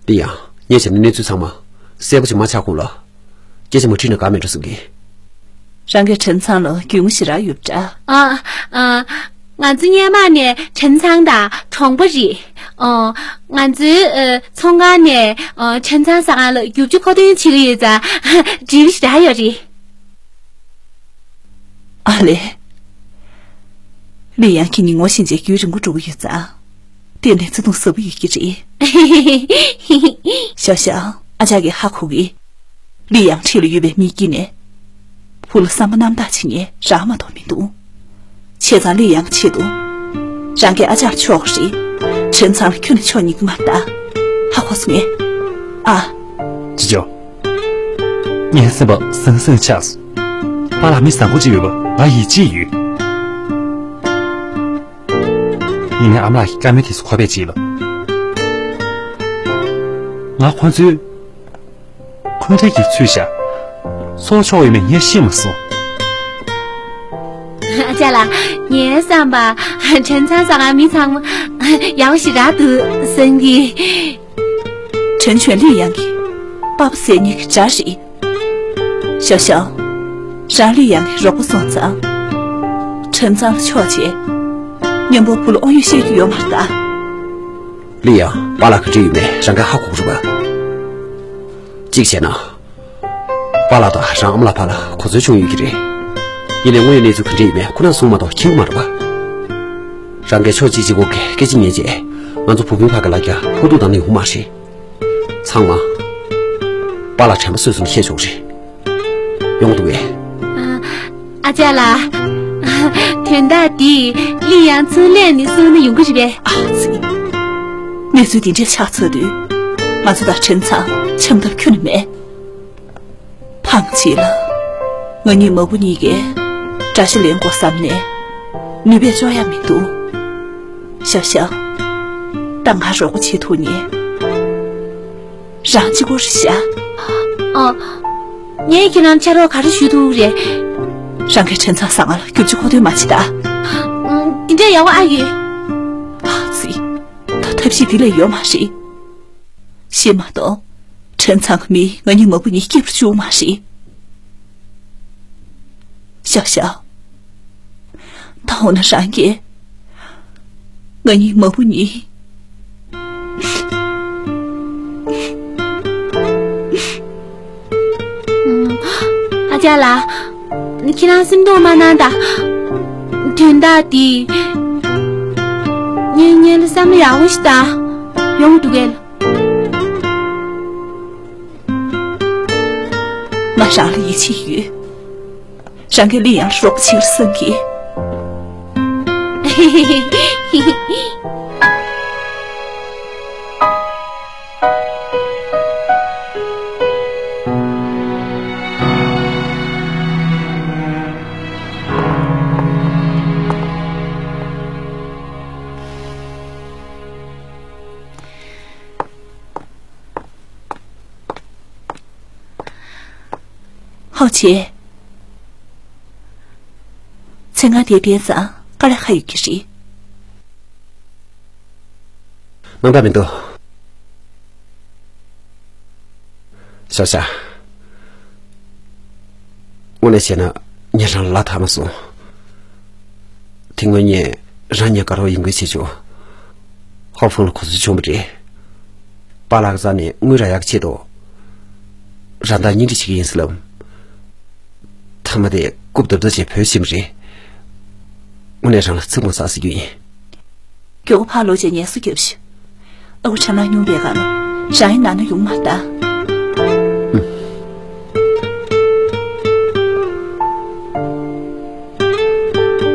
ལི་ཡང་། ངས་བྱས་ན་གནས་ཚུལ་ཚང་མ་གསལ་པོ་ཅིག་མ་ཆགས་གོང་ལ། སྐད་ཆ་མ་དྲིས་ན་དགའ་མེད་འགྲོ་བསམ་གི། རང་གིས་ཁྲིན་ཚང་ལ་རྒྱུས་མངའ་ཞེ་དྲག་ཡོད་པ་འདྲ། ཨ། ཨ། ང་ཚོ་སྔོན་མ་ནས་ཁྲིན་ཚང་དང་གྲོགས་པོ་རེད། ཨོ། ང་ཚོའི། ཨ། ཚོང་ཁང་ནས། ཨ། ཁྲིན་ཚང་ཟ་ཁང་ལ་རྒྱུ་ཆ་མཁོ་འདོན་བྱེད་ཀྱི་ཡོད་ཙང་འགྲིག་པ་ཞེ་དྲག་ཡོད་རེད། ཨ་ལེ། ལི་ཡང་ཁྱེད་གཉིས་ངོ་ཤེས་བྱས་རྒྱུན་རིང་པོ་འགྲོ་གི་ཡོད་ཙང་། གཏན་ནས་བརྩེ་དུང་ཟབ་པོ་ཡོད་ཀྱི་རེད། ཤོག་ཤོག་ཨ་ཅག་གིས་ཧ་གོ་གི། ལི་ཡང་འཁྲིས་ལ་ཡོད་པའི་མིའི་དཀྱིལ་ནས། བུ་ལ་བསམ་པ་རྣམ་དག་བྱེད་མཁན་རང་མ་གཏོགས་མི་འདུག་བྱས་ཙང་ལི་ཡང་ཆེད་དུ། རང་གིས་ཨ་ཅག་ལ་ཕྱོགས་རེད། ཁྲིན་ཚང་ལ་ཁྱོན་ནས་ཕྱོགས་གཉིས་ཀྱི་མ་རེད་ད། ཧ་གོ་སོང་ངས། ཨ། ཅི་ཅོ། ངའི་སེམས་པ་ཟང་ཟིང་ཆགས་སོང་། པཱ་ལགས་མི་བཟང་པོ་ཅིག་ཡོད་པ་ང་ཡིད་ཆེས་ཡོད། ཡིན་ནའི་ཨ་མ་ལགས་ཀྱི་བཀའ་མོལ་དེ་ཚོ་གོ་བས་བྱས་ལ། ང་ཁོང་ཚོའི་འཁོན་འགྲས་ཀྱི་ཚུལ་བཞག་སྲོག་ཆགས་ཡོད་མེད་ངས་ཤེས་མ་སོང་། ཨ་ཅག་ལགས། ངའི་བསམ་པར་ཁྲིན་ཚང་ཟ་ཁང་མི་ཚང་མ་ཡག་པོ་ཞེ་དྲག་འདུག་བསམ་གི། ཁྲིན་ཆོན་ལི་ཡང་གི་པ་ཕ་ཟེར་མཁན་གྱི་སྒྲ་རེད། ཤོག་ཤོག་རང་ལི་ཡང་གི་རོགས་པ་སོང་ཙང་། ཁྲིན་ཚང་ལ་ཕྱོགས་བྱས། མཉམ་པོ་བུ་ལ་དབང་ཡོད་བཤད་རྒྱུ་ཡོད་མ་རེད་ད། ལི་ཡང་པཱ་ལགས་ག་འདྲ་ཡོད་མེད་རང་གིས་ཧ་གོ་གི་རེད་པ། གཅིག་བྱས་ན། པཱ་ལགས་དང་རང་ཨ་མ་ལགས་བར་ལ་གོ་འཛོལ་བྱུང་ཡོད་ཀྱི་རེད། ཡིན་ནའི་དངོས་ཡོད་གནས་ཚུལ་ག་འདྲ་ཡོད་མེད་ཁོ་རང་གསུངས་མ་གཏོགས་མཁྱེན་གྱི་མ་རེད་པ། རང་གིས་ཕྱོགས་གཅིག་བྱེད་དགོས་ཀྱི་སྐད་ཆ་ཉན་རྗེས། ང་ཚོ་བུ་སྤུན་བར་གྱི་ལ་རྒྱ་ཕོག་ཐུག་བཏང་ན་ཡོང་མ་རེད། ཚང་མ། པཱ་ལགས་དྲན་པ་གསོས་སོང་བཤད་ཆོག་རེད། ཡོང་འདུག་གས། ཨ་ཅག་ལགས། དོན་དག་འདི་ལི་ཡང་ཚུར་སླེབས་ནས་གསུངས་ན་ཡོང་གི་རེད་པས། ཨ་ཙི། གནས་ཚུལ་འདི་འདྲ་ཆགས་ཚར་དུས། ང་ཚོ་དང་ཕྲན་ཚང་འཆམ་ཐབས་ཁྱོན་ནས་མེད། ཕངས་ཅིག་ལ། ང་གཉིས་མ་བུ་གཉིས་ཀས་དགྲ་ཤ་ལེན་དགོས་བསམ་ནས་ནུས་པས་ལྕོགས་ཡ་མི་འདུག། ཤ་ཤ། ད་ང་རོགས་པ་བྱེད་ཐུབ་ནས། རང་གཅིག་པོ་རེད་ཤག། ཨ། ངས་ཁྱེད་རང་ཕྱག་རོགས་ག་རེ་ཞུ་ཐུབ་རེད། རང་གིས་ཕྲན་ཚང་ཟ་ཁང་ལ་སྐྱོབ་བྱེད་མཁོ་འདོན་མ་བྱེད་ད། ཨ། འདི་འདྲའི་ཡག་པོ་ཨ་ཡོད། ཨ་ཙི། ད་ཐབས་ཤེས་འདི་ལས་ཡོད་མ་རེད། ཤེས་མ་གཏོགས། ཕྲན་ཚང་གི་མིས་ང་གཉིས་མ་བུ་གཉིས་སྐྱིད་པར་བཅུག་མ་རེད། ཤ་ཤ། ད་འོ་ན་རང་གིས་ང་གཉིས་མ་བུ་གཉིས། ཨ་ཅག་ལགས། ཁྱེད་རང་སེམས་སྡུག་མ་གནང་ད། དོན་དག་འདི། ངས་སྔོན་ལ་བསམ་བློ་ཡག་པོ་ཞིག་བཏང་། ཡོང་འདུག་གས། ང་རང་ལ་ཡིད་ཆེས་ཡོད། རང་གིས་ལི་ཡང་རོགས་པ་བྱེད་པར་བསམ་གི། ཧའོ་ཆེ། མཚན་གང་དེ་བསྟན་ཙང་དཀའ་ལས་ཁག་ཡོད་ཀྱི་རེད། སྣང་དག་མི་འདུག། ཤ་ཤ། དངོས་གནས་བཤད་ན་ངས་རང་ལ་ལ་ཐག་མ་སོང་། དེ་སྔོན་ངས་རང་ཉིད་དགའ་རོགས་ཡིན་དགོས་བྱེད་ཆོག། ཧོ་ཧྥང་ལ་གོ་ཚོད་བྱུང་བ་རེད། པཱ་ལགས་ཀྱི་རྩ་ནས་དངུལ་རག་ཡག་ཆེད་དུ། རང་དང་གཉེན་སྒྲིག་བྱེད་ཀྱི་ཡིན་ཟེར་ལབ། མཐའ་མ་དེ་རྐུབ་རྡབ་རྡབ་བྱས་བོད་ཕྱིན་པ་རེད། དངོས་གནས་རང་ལ་ཚིག་མ་ཟ་ཟེར་རྒྱུ་ཡིན། མགྱོགས་པོ་ཕར་ལོག་བྱས་ངལ་གསོ་རྒྱོབས་ཤིག། ཨ་ཁུ་ཁྲ་ནག་སྙུང་པའི་སྒང་ལ་རང་ཡང་ན་ན་ཡོང་མ་ད།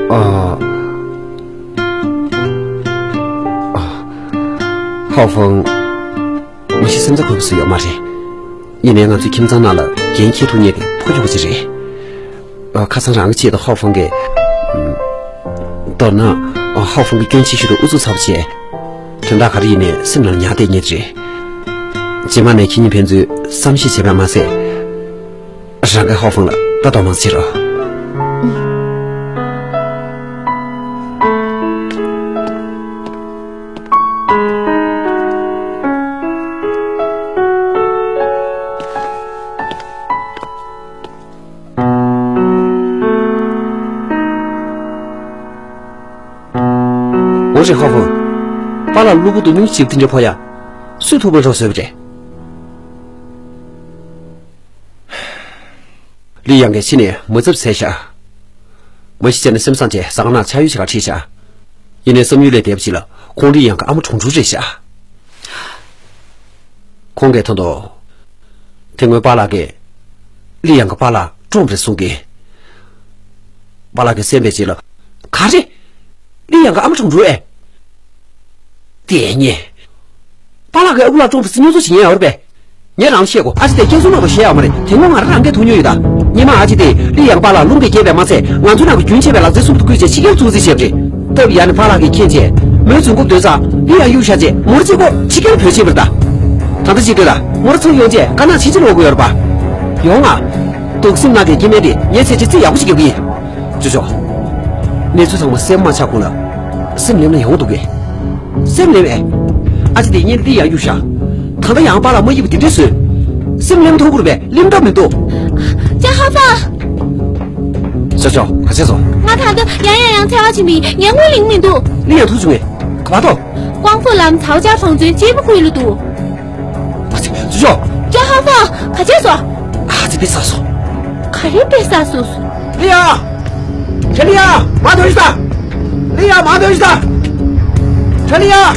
ཨ། ཨ། ཧའོ་ཧྥང་། མ་གཞི་སེམས་རྩ་འཁོལ་བ་སུ་ཡོད་མ་རེད། ཡིན་ནའི་ང་ཚོའི་ཁྱིམ་ཚང་ནང་ལ་འགན་འཁྱེར་ཐུབ་མཁན་དེ་ཕོ་ཁྱོ་ག་ཅིག་རེད། ཨ། ཁ་སང་རང་གི་ཆེད་དུ་ཧའོ་ཧྥང་གིས། ཨམ། མདོར་ན། ཨ། ཧའོ་ཧྥང་གིས་སྐྱོན་ཆེ་ཤོས་དེ་ཨུ་ཚུགས་ཚ་པོ་བྱས། དོན་དག་ག་རེ་ཡིན་ནའི་སེམས་ནང་ལ་ཉར་བསྡད་མཁན་དེ་རེད། རྗེས་མ་ནས་ཁྱེད་གཉིས་ཕན་ཚུན་བསམ་ཤེས་བྱས་པ་མ་ཟད། རང་གིས་ཧའོ་ཧྥང་ལ་ལྟ་རྟོག་མང་བྱེད་རོགས། འོ་རེད། ཧའོ་ཧྥང་། པཱ་ལགས་གློ་བུར་དུ་སྙུང་གཞི་འདི་འདྲ་ཕོག་ཡ། སུས་ཐུག་པ་འགྲོ་བཟོས་པ་རེད། ལི་ཡང་གིས་ཕྱི་ནས་མ་ཚབ་བྱས་ཤག། མ་གཞི་བྱས་ན་སེམས་བཟང་བྱས་ཟ་ཁང་ནང་ཕྱག་གཡུག་བྱེད་ག་ཁྲིད་ཤག། ཡིན་ནའི་བསམ་ཡུལ་ལས་འདས་པ་ཅིག་ལ་ཁོང་ལི་ཡང་གི་ཨ་མ་གྲོང་ཚོ་རེད་ཤག། ཁོང་གིས་ད་དུང་། དེ་སྔོན་པཱ་ལགས་ཀྱིས་ལི་ཡང་གི་པཱ་ལགས་བཀྲོངས་པ་རེད་གསུང་གི། པཱ་ལགས་ཀྱིས་གསན་པའི་རྗེས་ལ། ག་རེ། ལི་ཡང་གི་ཨ་མ་གྲོངས་འགྲོ་ཨེ། དེ་ཉེ། པཱ་ལགས་ཀྱིས་ཨ་ཁུ་ལགས་བཀྲོངས་པ་ཟེར་སྙོན་འཛུགས་བྱེད་མཁན་ཡོད་རེད་པས། ངས་རང་ལ་བཤད་དགོས། ཨ་ཅེ་དེ་སྐྱག་རྫུན་མང་པོ་བཤད་ཡོད་མ་རེད། དེ་སྔོན་ང་རང་རང་སྐད་ཐོས་མྱོང་ཡོད་ད། སྔོན་མ་ཨ་ཅེ་དེས་ལི་ཡང་པཱ་ལགས་རླུང་གིས་བསྐྱེད་པས་མ་ཚད་ང་ཚོའི་ནང་གི་རྒྱུན་ཆད་པའི་ལག་རྩལ་གསུམ་དུ་བཀོལ་བྱས་ཕྱི་རྒྱལ་བཙུགས་རྩིས་བྱས་པ་རེད། སྟབས་ཡག་ནས་པཱ་ལགས་ཀྱིས་མཁྱེན་བྱས། མོའི་རྫུན་རྐུབ་བརྡོལ་ཙང་ལི་ཡང་གཡུག་བཞག་བྱས་མོར་གཅིག་པོ་ཕྱི་རྒྱལ་བྲོས་ཕྱིན་པ་རེད་ད། ད་ལྟ་གཅིག་ལྟོས་ད། མོར་ཚུར་ཡོང་བྱས་དཀར་ནག་ཕྱིན་ཕྱིན་འོག་གི་ཡོད་རེད་པ། ཡོང་ང་། སྡུག་སེམས་ནག་གི་སྐྱེ་དམན་དེ་ངས་ཚེ་གཅིག་རྩིས་ཡག་པོ་ཞིག་རྒྱག་གི་ཡིན། ཅོ་ཅོ། གནས་ཚུལ་ཚང་མ་གསལ་པོ་མ་ཆགས་གོང་ལ། སེམས་ནེམ་ན་ཡོང་འདུག་གས། སེམས་ནེམ་ཨེ། ཨ་ཅེ་དེ་གཉིས་ལི་ཡང་གཡུག་བཞག། ད་ལྟ་ཡང་པཱ་ལགས་མ་ཡིན་པ་དེ་འདྲས་བཟོས། སེམས་ནེམ་ཐུབ་ཀྱི་རེད་པས། གླེན་འདྲ་མི་འདུག། ཅཱ་ཧ་ཧྥང་། ཅོ་ཅོ། ག་བྱས་སོང་། ང་ད་ལྟ་ཡང་ཡང་ཡང་འཚོལ་བ་བྱེད་མི་ངས་དངུལ་ལེན་མི་འདུག། ལི་ཡང་ཐུག་བྱུང་ངས། ག་པར་འདུག། ཀོང་ཧྥུ་ལམ་ཚའོ་ཅཱ་གྲོང་ཚོའི་གཅེར་བུ་ཁུལ་ལ་འདུག། ཨ་ཙི། ཅོ་ཅོ། ཅཱ་ཧ་ཧྥང་། ག་བྱས་སོང་། ཨ་ཙི། དཔེ་བསགས་སོང་། ག་རེ་དཔེ་བསགས་སོང་། ལི་ཡང་། ཁྲེན་ལི་ཡང་། མར་ཐོན་ཤོག་ད། ལི་ཡང་། མར་ཐོན་ཤོག་ད། ཁྲེན་ལི་ཡང་།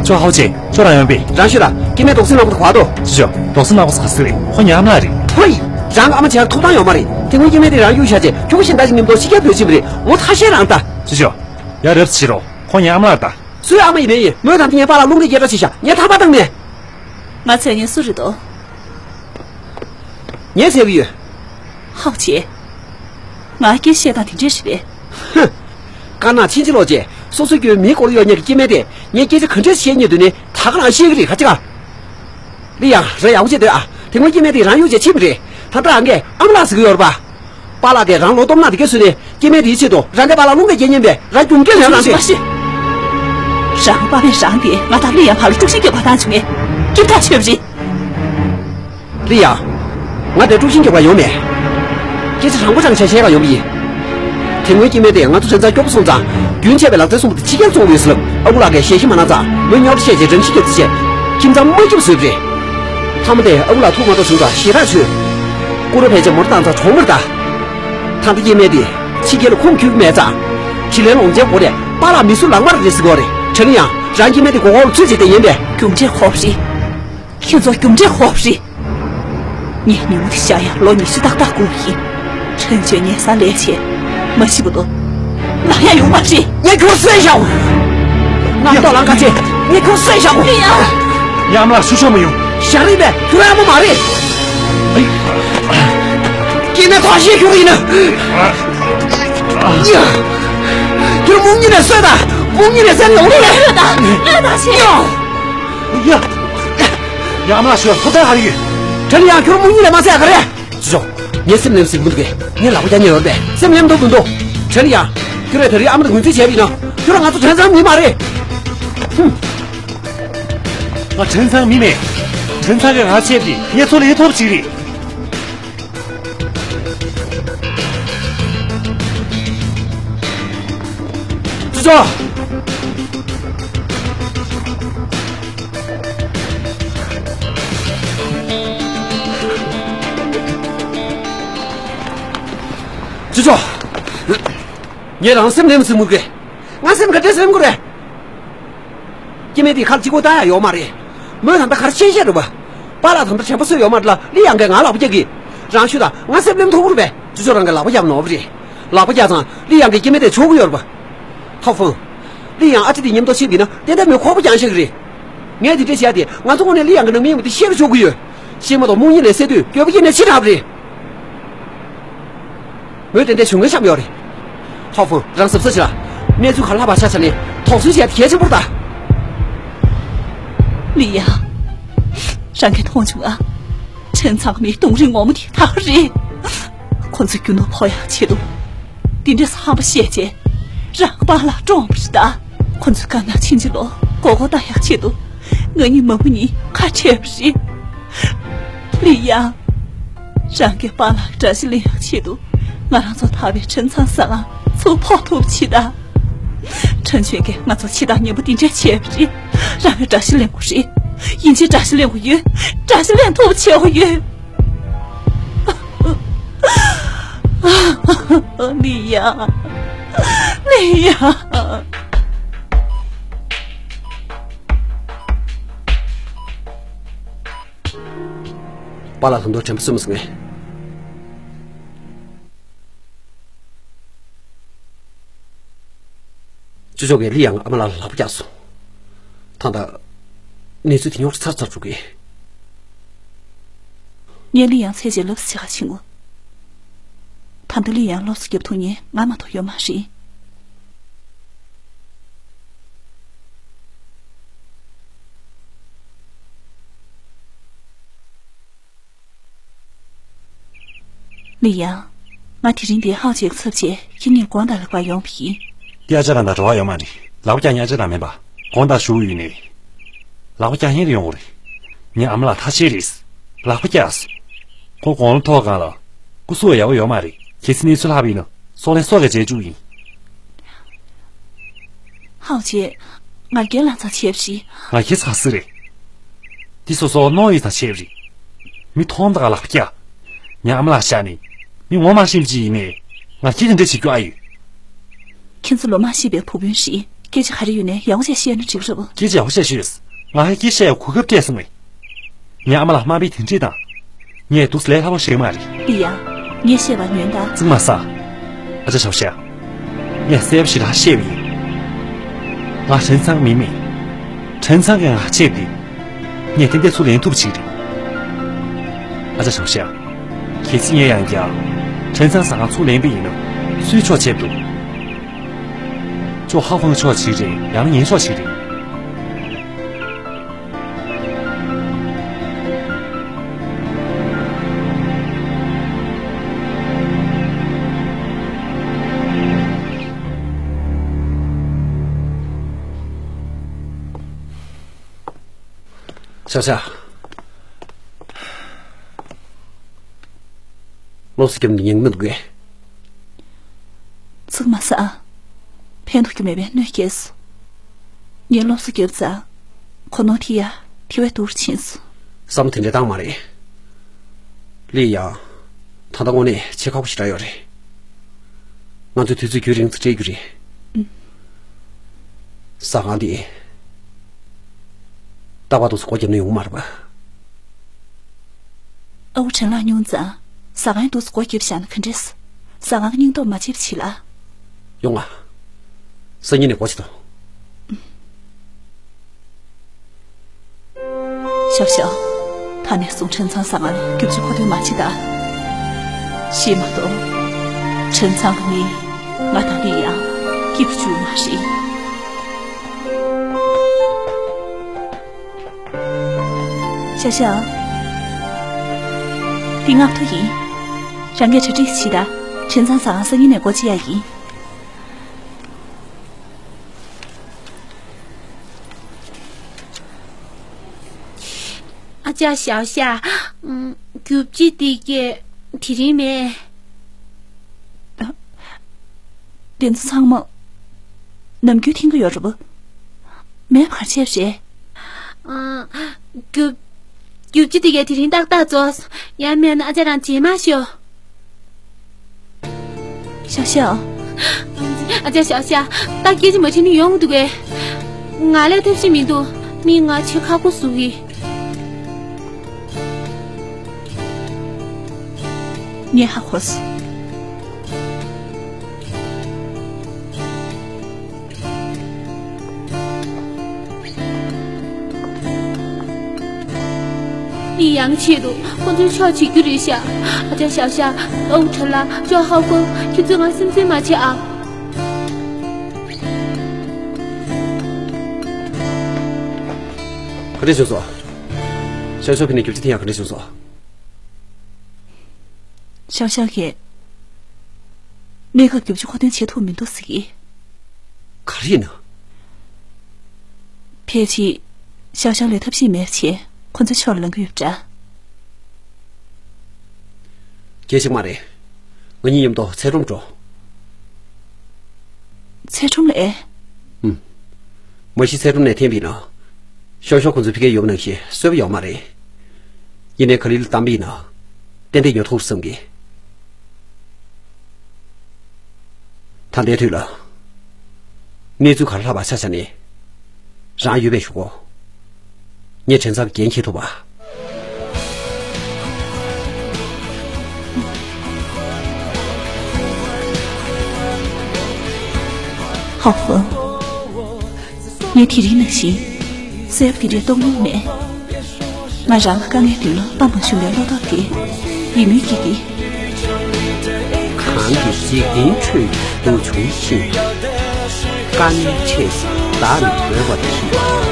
ཅོ་ཧའོ་ཅེ། ཅོ་རང་ཡོང་པས། རང་ཤོད་ལ། སྐྱེ་དམན་དོགས་སེམས་ནག་པོ་དེ་ག་པར་འདུག་ཅོ་ཅོ། དོགས་སེམས་ནག་པོ་ཟེར་ག་ཟེར་རེད། ཁོ་ངའི་ཨ་མ་ལགས་རེད། ཧོ་ཡི། རང་ཨ་མ་བྱས་ཐོབ་ཐང་ཡོད་མ་རེད། དེ་སྔོན་སྐྱེ་དམན་དེ་རང་གཡུག་བཞག་བྱས་ཁྱོ་ག་བཞིན་ད་ཅིག་མཉམ་དུ་ཕྱི་རྒྱལ་སྡོད་ཕྱིན་པ་རེད། ངོ་ཐ་ཤལ་རང་ད། ཅོ་ཅོ། ཡ་རབས་ཕྱི་རོགས། ཁོ་ངའི་ཨ་མ་ལགས་ད། སུའི་ཨ་མ་ཡིན་ནའི་ཡིན། མོས་ད་ལྟ་ངའི་པཱ་ལགས་རླུང་རེ་སྐད་གྲགས་ཆེ་ཤག་ངས་ཐར་པ་བཏང་མེད། ང་མཚན་སྙན་སུ་རེད་དོ། ངས་ཟེར་གི་ཡོད། ཧའོ་ཅེ། ང་སྐད་བཤད་སྟངས་དེ་འདྲས་རེད་པས། ཧུ། དཀར་ནག་ཕྱིན་ཅི་ལོག་བྱས་སོ་སོའི་སྐྱོན་མིའི་མགོ་ལ་གཡོག་མཁན་གྱི་སྐྱེ་དམན་དེ་ངས་སྐད་ཆ་ག་འདྲས་བཤད་སྙིང་འདོད་ནས་ད་ག་རང་བཤད་གི་རེད་ག་ཅི་ག་ལི་ཡང་རེ་ཡག་པོ་བྱས་སྡོད་ཨ། དེ་སྔོན་སྐྱེ་དམན་དེ་རང་གཡུག་བྱས་ཕྱིན་པ་རེད། ད་ལྟ་རང་གིས་ཨ་མ་ལགས་ཟེར་གི་ཡོད་རེད་པ། པཱ་ལགས་ཀྱིས་རང་ལོ་སྟོབས་ན་དེ་གས་བཟོས་ནས་སྐྱེ་དམན་དེའི་ཆེད་དུ་རང་གི་པཱ་ལགས་རླུང་རེ་རྒྱག་མཁན་པས་རང་རྒྱུ་འབྲས་ལེན་རང་རེད། མ་ཤེས། རང་པཱ་ལགས་རང་གིས་ང་དང་ལི་ཡང་བར་ལ་དཀྲུག་ཤིང་རྒྱག་པ་བཏང་བྱུང་ངས་སྐྱིད་ཐག་ཆོད་པ་རེད། ལི་ཡང་། ང་དེ་དཀྲུག་ཤིང་རྒྱག་པར་ཡོང་མེད། སྐད་ཆ་དྲང་པོ་དྲང་བཞག་བཤད་ག་ཡོང་པ་ཡིན། དེ་སྔོན་སྐྱེ་དམན་དེ་ང་ཚོ་བྲན་ཚང་སྐྱོ་པོ་སོང་ཙང་རྒྱུན་ཆད་པའི་ལག་རྩལ་གསུམ་པོ་དེ་ཕྱི་རྒྱལ་བཙོང་དགོས་ཟེར་ལབ་ཨ་ཁུ་ལགས་ཀྱིས་ཞལ་བཞེས་མ་གནང་ཙང་མོས་རྙོག་དྲ་བཤད་བྱས་རང་ཤི་རྒྱབ་རྩིས་བྱས་ཁྱིམ་ཚང་མ་སྐྱོབ་བཟོས་པ་རེད། མཐའ་མ་དེ་ཨ་ཁུ་ལགས་ཐུགས་མ་མཐུན་བྱུང་ཙང་ཞེ་དྲག་ཆོད། ཀུ་རུ་ཕལ་ཆེར་མོ་ཊ་བཏང་ཙང་གྲོངས་པ་རེད་ད། ད་ལྟ་སྐྱེ་དམན་དེ་ཕྱི་རྒྱལ་ལ་ཁུངས་འཁྱོལ་གྱི་མེད་ཙང་། དྲིན་ལན་ལོག་འཇལ་དགོས་རེད། པཱ་ལགས་མི་གསོད་ལག་དམར་རེད་ཟེར་གྱི་ཡོད་རེད། དྲིན་ལན་ཡང་རང་སྐྱེ་དམན་དེ་མགོ་སྐོར་ལ་ཚུད་བྱས་བསྡད་ཉན་པས། རྒྱུ་འབྲས་ཁོ་རེད། ཁྱེད་ཚོ་རྒྱུ་འབྲས་ཁོ་རེད། ངས་ཉིན་མོ་དེ་བཞག་ཡ་ལོ་ཉི་ཤུ་ཏག་ཏག་སྒུག་ཡིན། ཁྲེན་ཆོན་ཉལ་སར་ལས་བྱས། མ་ཤི་བར་དུ་ལངས་ཡ་ཡོང་མ་རེད། ངས་ཁྱོད་གསོད་བཞག་ང་ལྟོགས་ལངས་ཁ་ཆེ། ངས་ཁྱོད་གསོད་བཞག་ཡ། ཡ་མ་ལ་སུ་ཤོག་མི་ཡོང་། ཞག་རིང་བས་ཁྱོད་ཨ་མ་མ་རེད། ཀྱེ་ནས་ཐོག་ཤེས་ཁྱོད་ཡིན་ན། ཡ། ཁྱོད་མུ་གཉིད་ནས་གསོད་དང་། མུ་གཉིད་ནས་གསོད་ཡོང་རེད། ལོས་དང་ལོས་དང་ཤེས། ཡ། ཡ། ཡ་མ་ལ་ཤོད་ཐོབ་ཐང་ཧ་ཡོད། དྲན་ཡང་ཁྱོད་མུ་གཉིད་ལས་མ་ཚད་ག་རེད། ཅི་ཅོ། ངས་སེམས་ལེམ་སྲིད་མི་འདུག་གས། ངས་ལག་པ་རྒྱག་ཉེ་ཡོད་པས་སེམས་ལེམ་ཐུབ་མི་འདུག་དྲན་ཡང་། ཁྱོད་རས་ད་རེས་ཨ་མ་དང་ངོས་འཛིན་བྱས་པ་ཡིན་ན། ཁྱོད་རང་ང་ཚོ་དྲན་ཚང་མི་མ་རེད། ཧུམ། ང་དྲན་ཚང་མི་མེད། དྲན་ཚང་གི་ང་ཆེབ་ཀྱི་ངས་ཚོ་ལས་ཐོབ་ཅིག་རེད། ཅི་ཅོ། ཅི་ཅོ། ངས་རང་སེམས་ལེམ་ཟིན་མུར་གེ། ང་སེམས་ག་འདྲས་ལེམ་དགོས་རེད། སྐྱེ་དམན་དེ་ཁར་གཅིག་པོ་ལྟ་ཡ་ཡོད་མ་རེད། མོས་ད་ལྟ་གར་ཤེས་བཤད་རེད་པ། པཱ་ལགས་ད་ལྟ་དྲན་པ་གསོས་ཡོད་མ་རེད་ལ་ལི་ཡང་གིས་ང་ལག་པ་རྒྱག་གི། རང་ཤོད་དང་ང་སེམས་ལེམ་ཐུབ་ཀྱི་རེད་པས། ཅི་ཅོ་རང་གིས་ལག་པ་རྒྱབ་ནོར་བ་རེད། ལག་པ་རྒྱག་ཙང་ལི་ཡང་གིས་སྐྱེ་དམན་དེ་འཕྱོག་གི་ཡོད་རེད་པ། ཧ་ཧྥང་། ལི་ཡང་ཨ་ཅེ་དེ་མཉམ་དུ་ཕྱིན་པ་ཡིན་ན་ཏན་ཏན་མོས་ཁོག་པ་བརྐྱངས་བཞག་གི་རེད། ངས་དེ་འདྲས་བྱས་ཏེ་ང་ཚོ་དངོས་གནས་ལི་ཡང་གི་ནང་མི་ཡིན་པ་དེ་ཤེས་རུ་ཆོག་གི་ཡོད། ཤེས་མ་གཏོགས་མུ་གཉིད་ལས་སད་དུས་འགྱོད་པ་སྐྱེས་ནས་འཆི་དྲགས་པ་རེད། མོས་ཏན་ཏན་བྱུང་ངན་བཤམས་ཡོད་རེད། ཧའོ་ཧྥང་རང་གཟབ་གཟབ་བྱེད་ལ། གནས་ཚུལ་ག་ལ་བར་ཆ་བྱ་ནས་དོགས་ཟོན་བྱས་ཏེ་གལ་ཆེན་པོ་རེད་ད། ལི་ཡང་། རང་གིས་མཐོང་བྱུང་ཨ། ཁྲེན་ཚང་མའི་དུང་རི་ངོ་མ་དེ་ད་ག་རེད། ཁོ་ཚོ་རྒྱུ་ནོར་ཕོག་ཡག་ཆེད་དུ། འདི་འདྲའི་ཧམ་པ་བཤད་བྱས། རང་པཱ་ལགས་བཀྲོངས་པ་རེད་ད། ཁོ་ཚོས་དཀར་ནག་ཕྱིན་ཅི་ལོག་མགོ་སྐོར་བཏང་ཡག་ཆེད་དུ། ང་གཉིས་མ་བུ་གཉིས་ཁ་བྲལ་བ་རེད། ལི་ཡང་། རང་གི་པཱ་ལགས་དགྲ་ཤ་ལེན་ཡག་ཆེད་དུ། ང་རང་ཚོ་ཐར་པའི་ཁྲེན་ཚང་ས་ཁང་ཚུར་ཕོག་ཐུབ་ཆེད་ད། ཁྲེན་ཆོན་གྱིས་ང་ཚོ་འཆི་བདག་ངན་པ་འདི་འདྲས་བྱས་པ་རེད། རང་གི་དགྲ་ཤ་ལེན་དགོས་རེད། ཡིན་གཅིག་དགྲ་ཤ་ལེན་དགོས་ཡོད། དགྲ་ཤ་ལེན་ཐུབ་བྱེད་དགོས་ཡོད། ལི་ཡང་། ལི་ཡང་། པཱ་ལགས་ལྷམ་དོ་དྲན་པ་གསོས་མ་སོང་ངས། ཅོ་ཅོ་གིས་ལི་ཡང་ཨ་མ་ལགས་ལ་ལག་པ་བརྒྱབ་སོང་། ད་ལྟ་གནས་ཚུལ་དེ་རྙོག་དྲ་ཚ་རུ་ཚ་རུ་འགྲོ་གི། ངས་ལི་ཡང་ཚེ་གཅིག་ལབ་ཟེར་ག་ཕྱིན་གོ། ད་ལྟ་ལི་ཡང་སློབ་གསོ་རྒྱབ་ཐུབ་མཁན་ང་མ་གཏོགས་ཡོད་མ་རེད། ལི་ཡང་། ང་དེ་རིང་འདིར་ཧའོ་ཅེ་གི་ཚབ་བྱས་ཁྱེད་གཉིས་དགོང་དག་ལ་བར་ཡོང་བ་ཡིན། དེ་ཨ་ཅག་རང་དང་འབྲེལ་བ་ཡོད་མ་རེད། ལག་པ་རྒྱག་མཁན་ཨ་ཅག་རང་མིན་པ། དགོང་དག་ཞུ་གི་ཡོད་ནས། ལག་པ་རྒྱག་མཁན་རེ་ཡོང་གི་རེད། ངའི་ཨ་མ་ལགས་ཐ་ཆད་རེད། ལག་པ་བརྒྱབ་སོང་། ཁོ་དགུང་ལོ་མཐོ་སྒང་ལ། སྐུ་གཟུགས་ཡག་པོ་ཡོད་མ་རེད། གལ་སྲིད་གནས་ཚུལ་ལྷག་པ་ཡིན་ན་སྲོག་ལན་སྲོག་གིས་འཇལ་བཅུག་ཡིན། ཧའོ་ཅེ། ང་རྒྱལ་ལ་ཚ་ཆེ་བ་ཞིག་ང་རྒྱལ་ཚ་སི་རེད། འདི་སོ་སོ་རྣོ་ཡི་ཚ་ཆེ་བ་རེད། མི་མཐོང་དག་ལག་པ་རྒྱག་ངའི་ཨ་མ་ལགས་ཤ་ནི། མི་ངོ་མ་ཤེས་པ་ཅིག་ཡིན་ནས། ང་རྒྱལ་དེ་འདྲ་བྱེད་རྒྱུ་ཨ་ཡོད། ཁྱེད་ཚོ་ལོ་མ་ཤེས་པའི་བུ་སྤུན་ཞིག་སྐད་ཆ་ག་རེ་ཡོད་ནའི་ཡག་པོ་བྱས་བཤད་ན་འགྲིག་རེད་པ། སྐད་ཆ་ཡག་པོ་བཤད་ཤོད། ང་ཧ་སྐད་ཆ་བཤད་ཡག་གོ་སྐབས་སྤྲད་སོང་བས། ངའི་ཨ་མ་ལགས་དམའ་འབེབས་དེ་འདྲས་བཏང་། ངས་འདུག་སེ་ལས་སླ་པོ་ཞིག་མ་རེད། ལི་ཡང་། ངས་བཤད་པ་ཉོན་དང་། ཙིག་མ་ཟ། ཨ་ཅག་ཞའོ་ཞའོ། ངས་གསལ་པོ་ཞིག་རང་བཤད་པ་ཡིན། ང་ཁྲེན་ཚང་མིན་མེད། ཁྲེན་ཚང་གིས་ང་བྱས་པ་རེད། ངས་ཏན་ཏན་ཚུར་ལེན་ཐུབ་པ་ཅིག་རེད། ཨ་ཅག་ཞའོ་ཞའོ། གལ་སྲིད་ངས་ཡང་བསྐྱར་ཁྲེན་ཚང་ཟ་ཁང་ཚུར་ལེན་པ་ཡིན་ན་སུའི་ཕྱོགས་བྱེད་འདུག་ཅོ་ཧ་ཧྥང་ཕྱོགས་ཅིག་རེད། ཡང་ན་ངའི་ཕྱོགས་ཅིག་རེད། ཤ་ཤ། སློབ་གསོ་རྒྱབ་ནས་ཉན་གི་མི་འདུག་གས། ཚིག་མ་ཟ། ཕན་ཐོགས་ཀྱི་མེད་པའི་གནོད་སྐྱེལ་སོང་། ངས་སློབ་གསོ་རྒྱབ་ཙང་། གོ་ནོར་དེ་ཡང་དེ་བས་སྡུག་རུ་ཕྱིན་སོང་། བསམ་བློ་དེ་འདྲ་བཏང་མ་རེད། ལི་ཡང་། ད་ལྟ་དངོས་གནས་བྱེད་ཁག་པོ་ཞེ་དྲག་ཡོད་རེད། ང་ཚོས་དུས་ཚོད་རྒྱུན་རིང་ཙམ་སྤྲད་རྒྱུ་རེད། ཨུམ། ཟ་ཁང་འདི། རྟག་པར་དུ་སྒོ་བརྒྱབ་ན་ཡོང་གི་མ་རེད་པ། ཨ་ཁུ་ཁྲེན་ལགས་སྙུང་ཙང་། ཟ་ཁང་འདུག་སེ་སྒོ་བརྒྱབ་བཞག་ན་ག་འདྲས། ཟ་ཁང་གི་སྙིང་སྟོབས་མ་བརྗེད་པ་བྱེད་ལ། ཡོང་ང་། སང་ཉིན་ནས་སྒོ་ཕྱེ་དང་། ཤོག་ཤོག་ད་ནས་བཟུང་ཁྲེན་ཚང་ཟ་ཁང་ལ་རྒྱུག་ཆུ་མཁོ་འདོན་མ་བྱེད་དང་། ཤེས་མ་གཏོགས། ཁྲེན་ཚང་གི་མིས་ང་དང་ལི་ཡང་སྐྱིད་པོ་བྱུང་མ་རེད། ཤ་ཤ། འདི་མངགས་ཐོ་ཡིན། རང་གིས་གྲ་སྒྲིག་བྱེད་དང་། ཁྲེན་ཚང་ཟ་ཁང་སང་ཉིན་ནས་སྒོ་ཕྱེ་ཡ་ཡིན། ཨ་ཅག་ཞའོ་ཞའོ། ཨུམ། རྒྱུག་ཆུ་དེ་གས་དེ་རིང་མེད། དེ་ཚོ་ཚང་མ་ནམ་རྒྱུན་འཐེན་གྱི་ཡོད་རེད་པ། མེད་པ་ག་རེ་བྱས་པ་རེད། ཨ། རྒྱུག་རྒྱུག་ཆུ་དེ་གས་དེ་རིང་ཏག་ཏག་རྫོགས། ཡང་མེད་ན་ཨ་ཅག་རང་རྗེས་མ་ཤོག་ཤ་ཤ། ཨ་ཅག་ཤ་ཤ། ད་སྐད་ཆ་མ་དྲིས་ན་ཡོང་གི་འདུག་གས། ང་ལས་ཐབས་ཤེས་མི་འདུག་མིས་ང་བྱེད་ཁག་པོ་བཟོ་གི། ངས་ཧ་གོ་སོང་། ཡིན་ཡང་ཆེད་དུ་ཁོ་ཚོའི་ཕྱོགས་བྱེད་རྒྱུ་རེད་ཤག་ཨ་ཅག་ཤ་ཤ། ཨོ་ཁྲ་ལ་ཅོ་ཧ་ཧྥང་ཁྱོད་ཚོས་ང་སེམས་ཁྲལ་མ་བྱེད་ཨ། ག་འདྲས་བྱུང་སོང་། ཤ་ཤ་ཕི་ནས་རྒྱུག་ཆུ་འཐེན་ཡག་ག་འདྲས་བྱུང་སོང་། ཤ་ཤ་གིས། གནས་སྐབས་རྒྱུག་ཆུ་མཁོ་འདོན་བྱེད་ཐུབ་མི་འདུག་ཟེར་གི། ག་རེ་ཡིན་ན། ཕལ་ཆེར། ཤ་ཤ་ལས་ཐབས་ཤེས་མེད་བྱས་ཁོ་ཚོའི་ཕྱོགས་ལ་ལངས་ཀྱི་ཡོད་པ་འདྲ། གལ་ཆེ་མ་རེད། ང་གཉིས་མཉམ་དུ་ཚལ་སྒྲོམ་འགྲོ། ཚལ་སྒྲོམ་ལ་ཨེ། ཨུམ། མ་གཞི་ཚལ་སྒྲོམ་ནས་འཐེན་པ་ཡིན་ན། ཤོག་ཤོག་ཁོ་ཚོ་ཕ་གིར་ཡོད་པ་ནང་བཞིན་གསོད་པ་ཡོད་མ་རེད། ཡིན་ནའི་ག་ལེ་ལ་བཏང་པ་ཡིན་ན། ཏན་ཏན་ཉོ་ཐུབ་བསམ་གི། ད་ལྟའི་དུས་ལ། གནས་ཚུལ་ག་རེ་ལྷག་པ་ཆ་བཞག་ནས། རང་ཡོད་པའི་གཞུག་གུ། ངས་དྲན་ཚང་གི་འགན་འཁྱེར་ཐུབ་པ། ཧོ་ཧོ། ངས་དེ་རིང་ནང་བཞིན། གསལ་པོ་དེ་འདྲའི་རྟོགས་མྱོང་མེད། ང་རང་ལ་དཀའ་ངལ་འདོན་ལ་དཔའ་མ་ཞུམ་པའི་བློ་སྟོབས་དེ་ཡིད་སྨོན་སྐྱེ་གི། གང་གི་འཇིག་རྟེན་ཁྲོད་ཀྱི་སྡུག་བྱུང་ཤིང་། དཀའ་ངལ་འཕྲད་ཅིང་བདག་ནི་འོས་པར་འཁྱིད།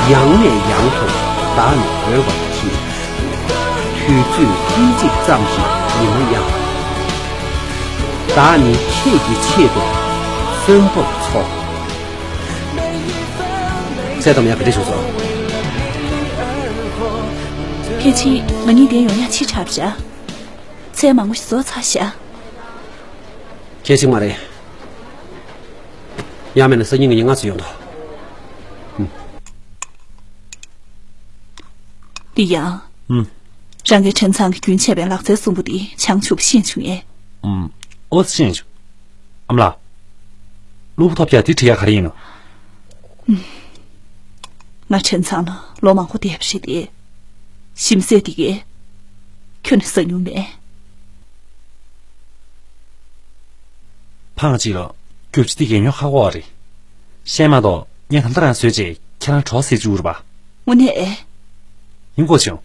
ཡང་ནས་ཡང་དུ་བདག་ནི་འོས་པར་འཁྱིད། དུས་ཚོད་ཐེངས་གཅིག་ཙམ་ཞིག་ཡིན་ན་ཡང་། བདག་ནི་ཁྱེད་ཀྱི་ཆེད་དུ་གསོན་པོར་འཚོ། ཚལ་བཏབ་ཡག་ག་འདྲ་བྱུང་སོང་། ཕལ་ཆེར་ང་གཉིས་བསྡད་ཡོང་ཡག་ཕྱི་དྲགས་པ་འདྲ། ཚལ་མང་པོ་ཞིག་རྫོགས་ཚར་ཤག་གལ་ཆེ་མ་རེད། ཡང་མིན་ན་སང་ཉིན་ང་གཉིས་སྔ་ཙམ་ཡོང་དང་། ལི་ཡང་། ཨུམ། རང་གིས་ཁྲེན་ཚང་གིས་རྒྱུན་ཆད་པའི་ལག་རྩལ་གསུམ་པོ་དེ་བྱང་ཆུབ་ཤེས་བྱུང་ངས། ཨུམ། ཨོ་ཤེས་བྱུང་། ཨ་མ་ལགས། གློ་བུར་ཐོལ་རྒྱག་དེ་བྲིས་ཡག་ག་རེ་ཡིན་ནམ། ང་ཁྲེན་ཚང་ལ་ལོ་མང་པོ་བསྡད་པ་རེད་དེ། ཞིམ་ཟས་དེ་གས་ཁྱོན་ནས་ཟ་མྱོང་མེད། ཕངས་གཅིག་ལ་རྒྱུ་ཆ་དེ་གས་ཉོ་ཁག་པོ་རེད། བཤད་མ་གཏོགས་ངས་ད་ལྟ་རང་བཟོས་རྗེས་ཁྱེད་རང་གྲོགས་ཟེར་བཅུག་རེད་པ། དངོས་གནས། ཡིན་གོ་བྱུང་།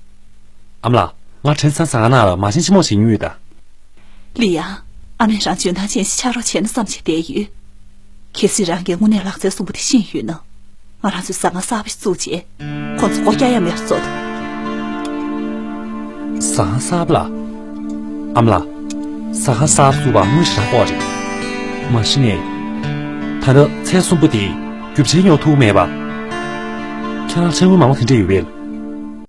ཨ་མ་ལགས། ང་ཁྲེན་ཚང་ཟ་ཁང་ནང་ལ་མ་བྱན་ཅི་མོ་བྱེད་མྱོང་ཡོད་ད། ལི་ཡང་། ཨ་མས་རང་འཇོན་ཐང་ཅན་ཞིག་ཆགས་རོགས་བྱས་ན་བསམ་བྱས་བསྡད་ཡོད། གལ་སྲིད་རང་གིས་དངོས་གནས་ལག་རྩལ་གསུམ་པོ་དེ་ཤེས་ཡོད་ན། ང་རང་ཚོས་ཟ་ཁང་གསར་པ་ཞིག་བཙུགས་རྗེས། ཁོང་ཚོ་སྒོ་རྒྱག་ཡ་མེད་པ་བཟོ་ཐུབ། ཟ་ཁང་གསར་པ་ལ། ཨ་མ་ལགས། ཟ་ཁང་གསར་པ་བཙུགས་པ་དངུལ་ཞེ་དྲག་དགོས་རེད། མ་གཞི་ནས། ད་ལྟ་ཚལ་གསུམ་པོ་དེ་རྒྱུ་ཆ་ཉོ་ཐུབ་མེད་པ། ཁྱེད་རང་ཕྲན་བུ་མང་པོ་དེ་འདྲ་ཡོད་པས།